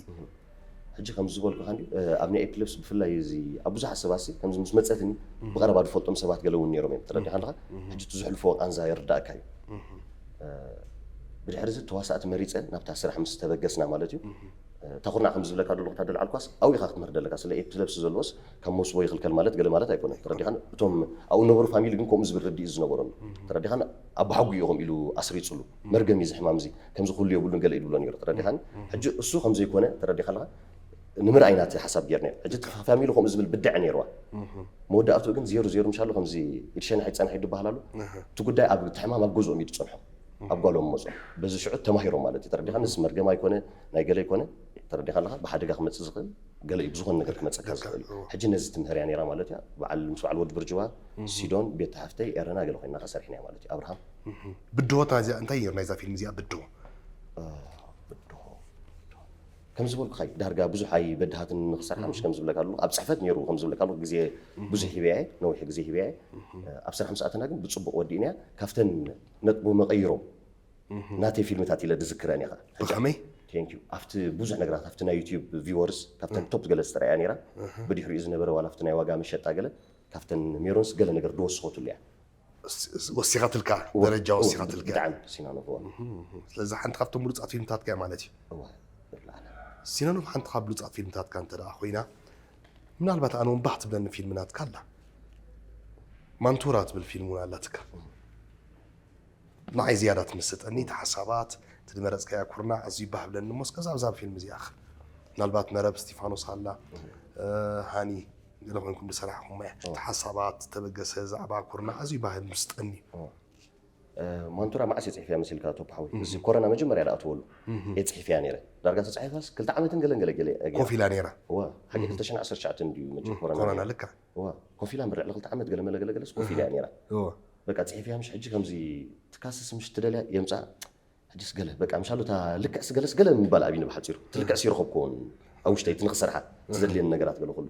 ሕጂ ከም ዝበልኩ ካንዲ ኣብ ናይ ኤፒሌፕሲ ብፍላይ እዚ ኣብ ብዙሓት ሰባት ሲ ከምዚ ምስ መፀትኒ ብቐረባ ዝፈልጦም ሰባት ገለ እውን ነይሮም እዮም። ተረዲኻ ኣለኻ? ሕጂ እቲ ዝሕልፎ ቃንዛ ይርዳእካ እዩ። ብድሕሪ እዚ ተዋሳእቲ መሪፀ ናብታ ስራሕ ምስ ተበገስና ማለት እዩ። እታ ኩርናዕ ከም ዝብለካ ዘለኹ እታ ደልዓልኳስ ኣብኡ ኢኻ ክትምህር ደለካ። ስለ ኤፒለፕሲ ዘለዎስ ካብ መውስቦ ይኽልከል ማለት ገለ ማለት ኣይኮነን። ተረዲኻን? እቶም ኣብኡ ነበሩ ፋሚሊ ግን ከምኡ ዝብል ርድኢት ዝነበሮም እዩ። ተረዲኻን? ኣባሓጉ ኢኹም ኢሉ ኣስሪፅሉ። መርገም እዩ እዚ ሕማም እዚ ከምዚ ክህሉ የብሉን ገለ እዩ ድብሎ ነይሩ። ተረዲኻን? ሕጂ እሱ ከምዘይኮነ ተረዲኻ ኣለኻ? ንምርኣይ ናቲ ሓሳብ ጌርና። ሕጂ እቲ ፋሚሊ ከምኡ ዝብል ብድዐ ነይርዋ። መወዳእትኡ ግን ዜሩ ዜሩ ምሻሎ ከምዚ ኢድሸን ሓይፀንሐ ይድበሃል ኣሎ። እቲ ጉዳይ ኣብ እቲ ሕማም ኣብ ገዝኦም እዩ ዝፀንሖ። ኣብ ጓሎም መፅኦም በዚ ሽዑ ተማሂሮም ማለት እዩ። ተረዲኻ? ንስ መርገም ኣይኮነ ናይ ገለ ኣይኮነ። ተረዲኻ ኣለኻ? ብሓደጋ ክመፅእ ዝኽእል ገለ እዩ። ብዝኾነ ነገር ክመፀካ ዝኽእል እዩ። ሕጂ ነዚ ትምህር እያ ነይራ ማለት እያ። በዓል ምስ በዓል ወዲ ብርጅዋ፣ ሲዶን፣ ቤት ተሓፍተይ፣ ኤረና ገለ ኮይና ከሰርሕና እያ ማለት እዩ። ኣብርሃም ብድሆታ እዚኣ እንታይ ነይሩ ናይዛ ፊልም እዚኣ ብድሆ? ከም ዝበልኩኻ እዩ። ዳርጋ ብዙሕ ኣይበድሃትን ንክሰርሓ፣ ምሽ ከም ዝብለካ ኣለኹ፣ ኣብ ፅሕፈት ነይሩ ከም ዝብለካ ኣለኹ፣ ግዜ ብዙሕ ሂበያ እየ፣ ነዊሕ ግዜ ሂበያ እየ። ኣብ ስራሕ ምስ ኣተና ግን ብፅቡቕ ወዲእና እያ። ካብተን ነጥቡ መቐይሮም ናተይ ፊልምታት ኢለ ድዝክረን እየ ከዓ። ብኸመይ? Thank you። ኣብቲ ብዙሕ ነገራት ኣብቲ ናይ ዩቲዩብ ቪወርስ ካብተን ቶፕ ገለ ዝተረኣያ ነይራ። ብድሕሪኡ ዝነበረ ዋላ ኣብቲ ናይ ዋጋ መሸጣ ገለ ካብተን ሜሮንስ ገለ ነገር ድወስኸትሉ እያ። ወሲኻትልካ ደረጃ ወሲኻትልካ። ብጣዕሚ ሲናኖ። ስለዚ ሓንቲ ካብቶም ብሉፃት ፊልምታትካ እያ ማለት እዩ። እዋ። ሲናኖ ሓንቲ ካብ ብሉፃት ፊልምታትካ እንተ ደኣ ኮይና ምናልባት ኣነ እውን ባህ ትብለኒ ፊልም ናትካ ኣላ። ማንቱራ ትብል ፊልም እውን ኣላትካ። ንዓይ ዝያዳ ትምስጠኒ እቲ ሓሳባት እቲ ዝመረፅካያ ኩርናዕ ኣዝዩ ባህ ብለኒ። እሞ እስከ ዛብዛ ፊልም እዚኣ ኸ ምናልባት መረብ እስቲፋኖስ ኣላ፣ ሃኒ ገለ ኮይንኩም ዝሰራሕኹም እያ። እቲ ሓሳባት ተበገሰ ዛዕባ ኩርናዕ ኣዝዩ ባህ ምስጠኒ። ማንቱራ መዓስ እየ ፅሒፍያ መሲልካ ቶፕ ሓዊ? እዚ ኮሮና መጀመርያ ዝኣተወሉ እየ ፅሒፍያ ነይረ። ዳርጋ ተፃሒፋስ ክልተ ዓመትን ገለን ገለ ገለ እያ ገይራ። ኮፍ ኢላ ነይራ። እዋ፣ ሓቂ ክልተ ሽሕን ዓሰርተ ትሽዓተን ድዩ መጀ- ኮሮና ኮሮና ነይራ? ልካ እዋ፣ ኮፍ ኢላ እምበር ልዕሊ ክልተ ዓመት ገለ መለ ገለ ገለስ ኮፍ ኢላ እያ ነይራ። እዎ። በቃ ፅሒፍያ ምሽ ሕጂ ከምዚ ትካስስ ምሽ ትደልያ የምፃ። ሕጅስ ገለ በቃ ምሻሉ እታ ልክዕስ ገለስ ገለ ምባል ኣብይኒ ብሓፂሩ። እቲ ልክዕስ ይረኸብኩዎን ኣብ ውሽጠይ እቲ ንክሰርሓ እቲ ዘድልየኒ ነገራት ገለ ኩሉ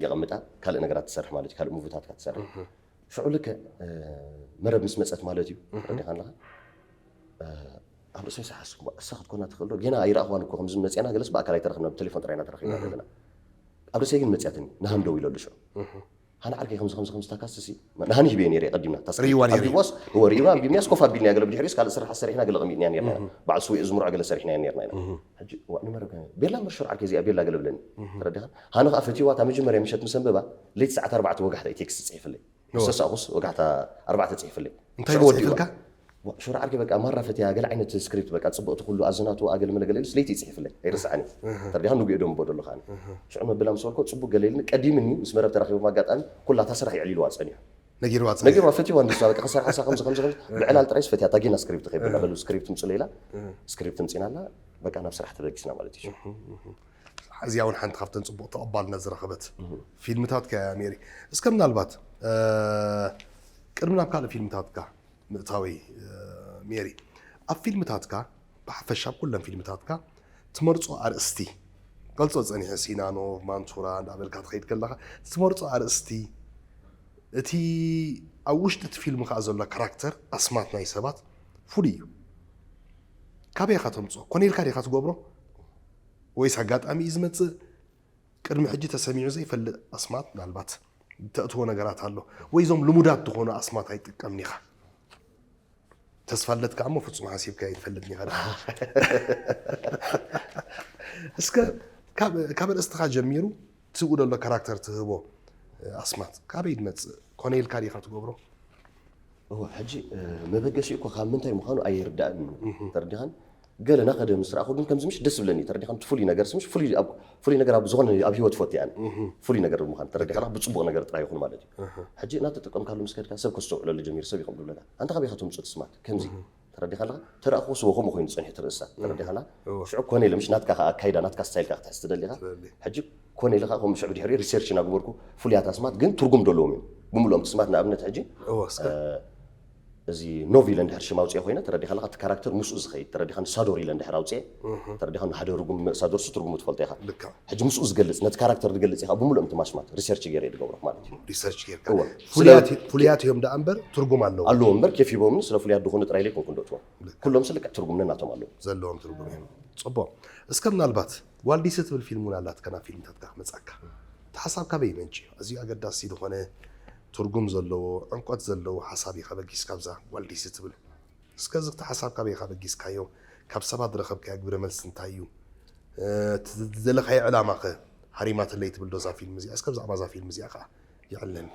የቐምጣ። ካልእ ነገራት ትሰርሕ ማለት እዩ። ካልእ ሙቪታት ትሰርሕ። ሽዑ ልክዕ መረብ ምስ መፀት ማለት እዩ። ተረዲኻ ኣለኻ? ኣብ ርእሰይ ሰሓስኩ እሳ ክትኮና ትኽእል ዶ? ጌና ኣይረኣኽዋን እኮ ከምዚ መፅያና ገለስ ብኣካል ኣይተረኽብና ብቴሌፎን ጥራይና ተረኺብና ዘለና። ኣብ ርእሰይ ግን መፅያትኒ። ንሃን ደው ኢለሉ ሽዑ። ሃን ዓርከይ ከምዚ ከምዚ ከምዚ ታካስሲ ንሃን ሂበ ነይረ ቀዲምና። ሪእዋ ነይሩ። ኣቢቦስ እወ ሪእዋ ኣቢብንያስ ኮፍ ኣቢልና ገለ ብድሕሪስ ካልእ ስራሕ ሰሪሕና ገለ ቀሚጥና ነይርና ኢና። በዓል ስውእ ዝምርዖ ገለ ሰሪሕና ነይርና ኢና። ሕጂ ዋ ንመረብ ከ ቤላ ምርሹር ዓርከይ እዚኣ ቤላ ገለ ብለኒ። ተረዲኻ? ሃን ኸኣ ፈትዋ እታ መጀመርያ ምሸት ምስ ኣንበባ ለይቲ ሰዓት ኣርባዕተ ወጋሕታ እዩ ቴክስት ጽሒፍለይ። ምስ ተሳእኹስ ወጋሕታ ኣርባዕተ ጽሒፍለይ። እንታይ ሽዑ ወዲእዋ። ጽሒፍልካ? ሽዑ ዓርከይ በቃ ማራ ፈትያ ገለ ዓይነት ስክሪፕት በቃ ጽብቕቲ ኩሉ ኣዘናትዋ ገለ መለ ገለ ኢሉስ ለይቲ ይጽሒፍለይ ኣይርስዓን እዩ። ተረዲኻ ንጉኡ ደንቦ ደሎ ከኣ። ሽዑ መብላ ምስ በልኮ ጽቡቅ ገለ ኢልኒ ቀዲምኒ ምስ መረብ ተራኺቦም ኣጋጣሚ ኩላ እታ ስራሕ የዕሊልዋ ጸኒሑ። ነጊርዋ ጸኒሑ። ነጊርዋ ፈትዋ እንድሳ በቃ ክሰርሓ ሳ ከምዚ ከምዚ ከምዚ ብዕላል ጥራይስ ፈትያ እታ ጌና ስክሪፕት ከይብልና በሉ ስክሪፕት ምጽለይላ ስክሪፕት ምጽናላ በቃ ናብ ስራሕ ተበጊስና ማለት እዩ። እዚኣ እውን ሓንቲ ካብተን ጽቡቕ ተቐባልነት ዝረኸበት ፊልምታትካ እያ ሜሪ። እስከ ምናልባት ቅድሚ ናብ ካልእ ፊልምታትካ ምእታወይ ሜሪ ኣብ ፊልምታትካ ብሓፈሻ ኣብ ኩለን ፊልምታትካ ትመርጾ ኣርእስቲ ገልጾ ጸኒሐ ሲናኖ ማንቱራ እንዳበልካ ትኸይድ ከለኻ ትመርጾ ኣርእስቲ እቲ ኣብ ውሽጢ እቲ ፊልም ከዓ ዘሎ ካራክተር ኣስማት ናይ ሰባት ፍሉይ እዩ። ካበይ ኢኻ ተምፅኦ? ኮነ ኢልካ ዲኻ ትገብሮ ወይስ ኣጋጣሚ እዩ ዝመፅእ? ቅድሚ ሕጂ ተሰሚዑ ዘይፈልጥ ኣስማት ምናልባት ተእትዎ ነገራት ኣሎ ወይ እዞም ልሙዳት ዝኾኑ ኣስማት ኣይጥቀምን ኢኻ? ተስፋ ልደት ከዓ እሞ ፍፁም ሓሲብካ ይፈልጥ ኒኻ እስከ ካብ ርእስትኻ ጀሚሩ ትብኡ ደሎ ካራክተር ትህቦ ኣስማት ካበይ ድመፅእ ኮነ ኢልካ ዲኻ ትገብሮ? እወ ሕጂ መበገሲኡ እኮ ካብ ምንታይ ምዃኑ ኣይርዳእን እዩ። ተረዲኻን? ገለ ናኸደ ምስ ረኣኹ ግን ከምዚ ምሽ ደስ ብለኒ ተረዲኻ እቲ ፍሉይ ነገር ስምሽ ፍሉይ ነገር ኣብ ዝኾነ ኣብ ሂወት ፈት እያ ፍሉይ ነገር ብምዃን ተረዲኻ ብፅቡቕ ነገር ጥራይ ይኹን ማለት እዩ ሕጂ እናተጠቀምካሉ ምስ ከድካ ሰብ ከስተውዕለሉ ጀሚሩ ሰብ ይኸብዱ ኣለካ ኣንታ ካበይ ኢኻ ተምፅኦ እቲ ስማት ከምዚ ተረዲኻ ኣለኻ ተረኣኹ ስቦ ከምኡ ኮይኑ ዝፀንሑ ትርእሳ ተረዲኻ ኣለኻ ሽዑ ኮነ ኢለ ምሽ ናትካ ከዓ ኣካይዳ ናትካ ስታይል ከዓ ክትሕዝ ትደሊኻ ሕጂ ኮነ ኢለ ከዓ ከምኡ ሽዑ ድሕሪ ሪሰርች እናገበርኩ ፍሉያት ኣስማት ግን ትርጉም ደለዎም እዮም ብምልኦም እቲ ስማት ንኣብነት ሕጂ እዚ ኖቪል እንድሕር ሽም ኣውፅኦ ኮይነ ተረዲኻ ኣለኻ እቲ ካራክተር ምስኡ ዝኸይድ ተረዲኻ ንሳዶር ኢለ እንድሕር ኣውፅኦ ተረዲኻ ንሓደ ርጉም ሳዶር ሱ ትርጉሙ ትፈልጦ ኢኻ ሕጂ ምስኡ ዝገልፅ ነቲ ካራክተር ዝገልፅ ኢኻ ብምሉኦም እቲ ማሽማት ሪሰርች ገይረ ዝገብሮ ማለት እዩ ሪሰርች ጌርካ እወ። ፍሉያት- ፍሉያት እዮም ደኣ እምበር ትርጉም ኣለዎ ኣለዎ እምበር ኬፍ ሂቦምኒ ስለ ፍሉያት ዝኾኑ ጥራይ ዘይኮንኩ እንደእትዎም ኩሎም ስልክዕ ትርጉም ነናቶም ኣለዎ ዘለዎም ትርጉም እዮም ፅቡቅ እስከ ምናልባት ዋልዲስ ትብል ፊልም እውን ኣላትከ ናብ ፊልምታትካ ክመፃካ እቲ ሓሳብ ካበይ ይመንጭ እዩ ኣዝዩ ኣገዳሲ ዝኾነ ትርጉም ዘለዎ ዕምቆት ዘለዎ ሓሳብ እዩ ከበጊስ ካብዛ ዋልዲስ ትብል እስከ እዚ እቲ ሓሳብ ካበይ ኢኻ በጊስካዮ ካብ ሰባት ዝረኸብካዮ ግብረ መልሲ እንታይ እዩ እቲ ዝደለኻዮ ዕላማ ኸ ሃሪማትለይ ትብል ዶ እዛ ፊልም እዚኣ እስከ ብዛዕባ እዛ ፊልም እዚኣ ከዓ ይዕለኒ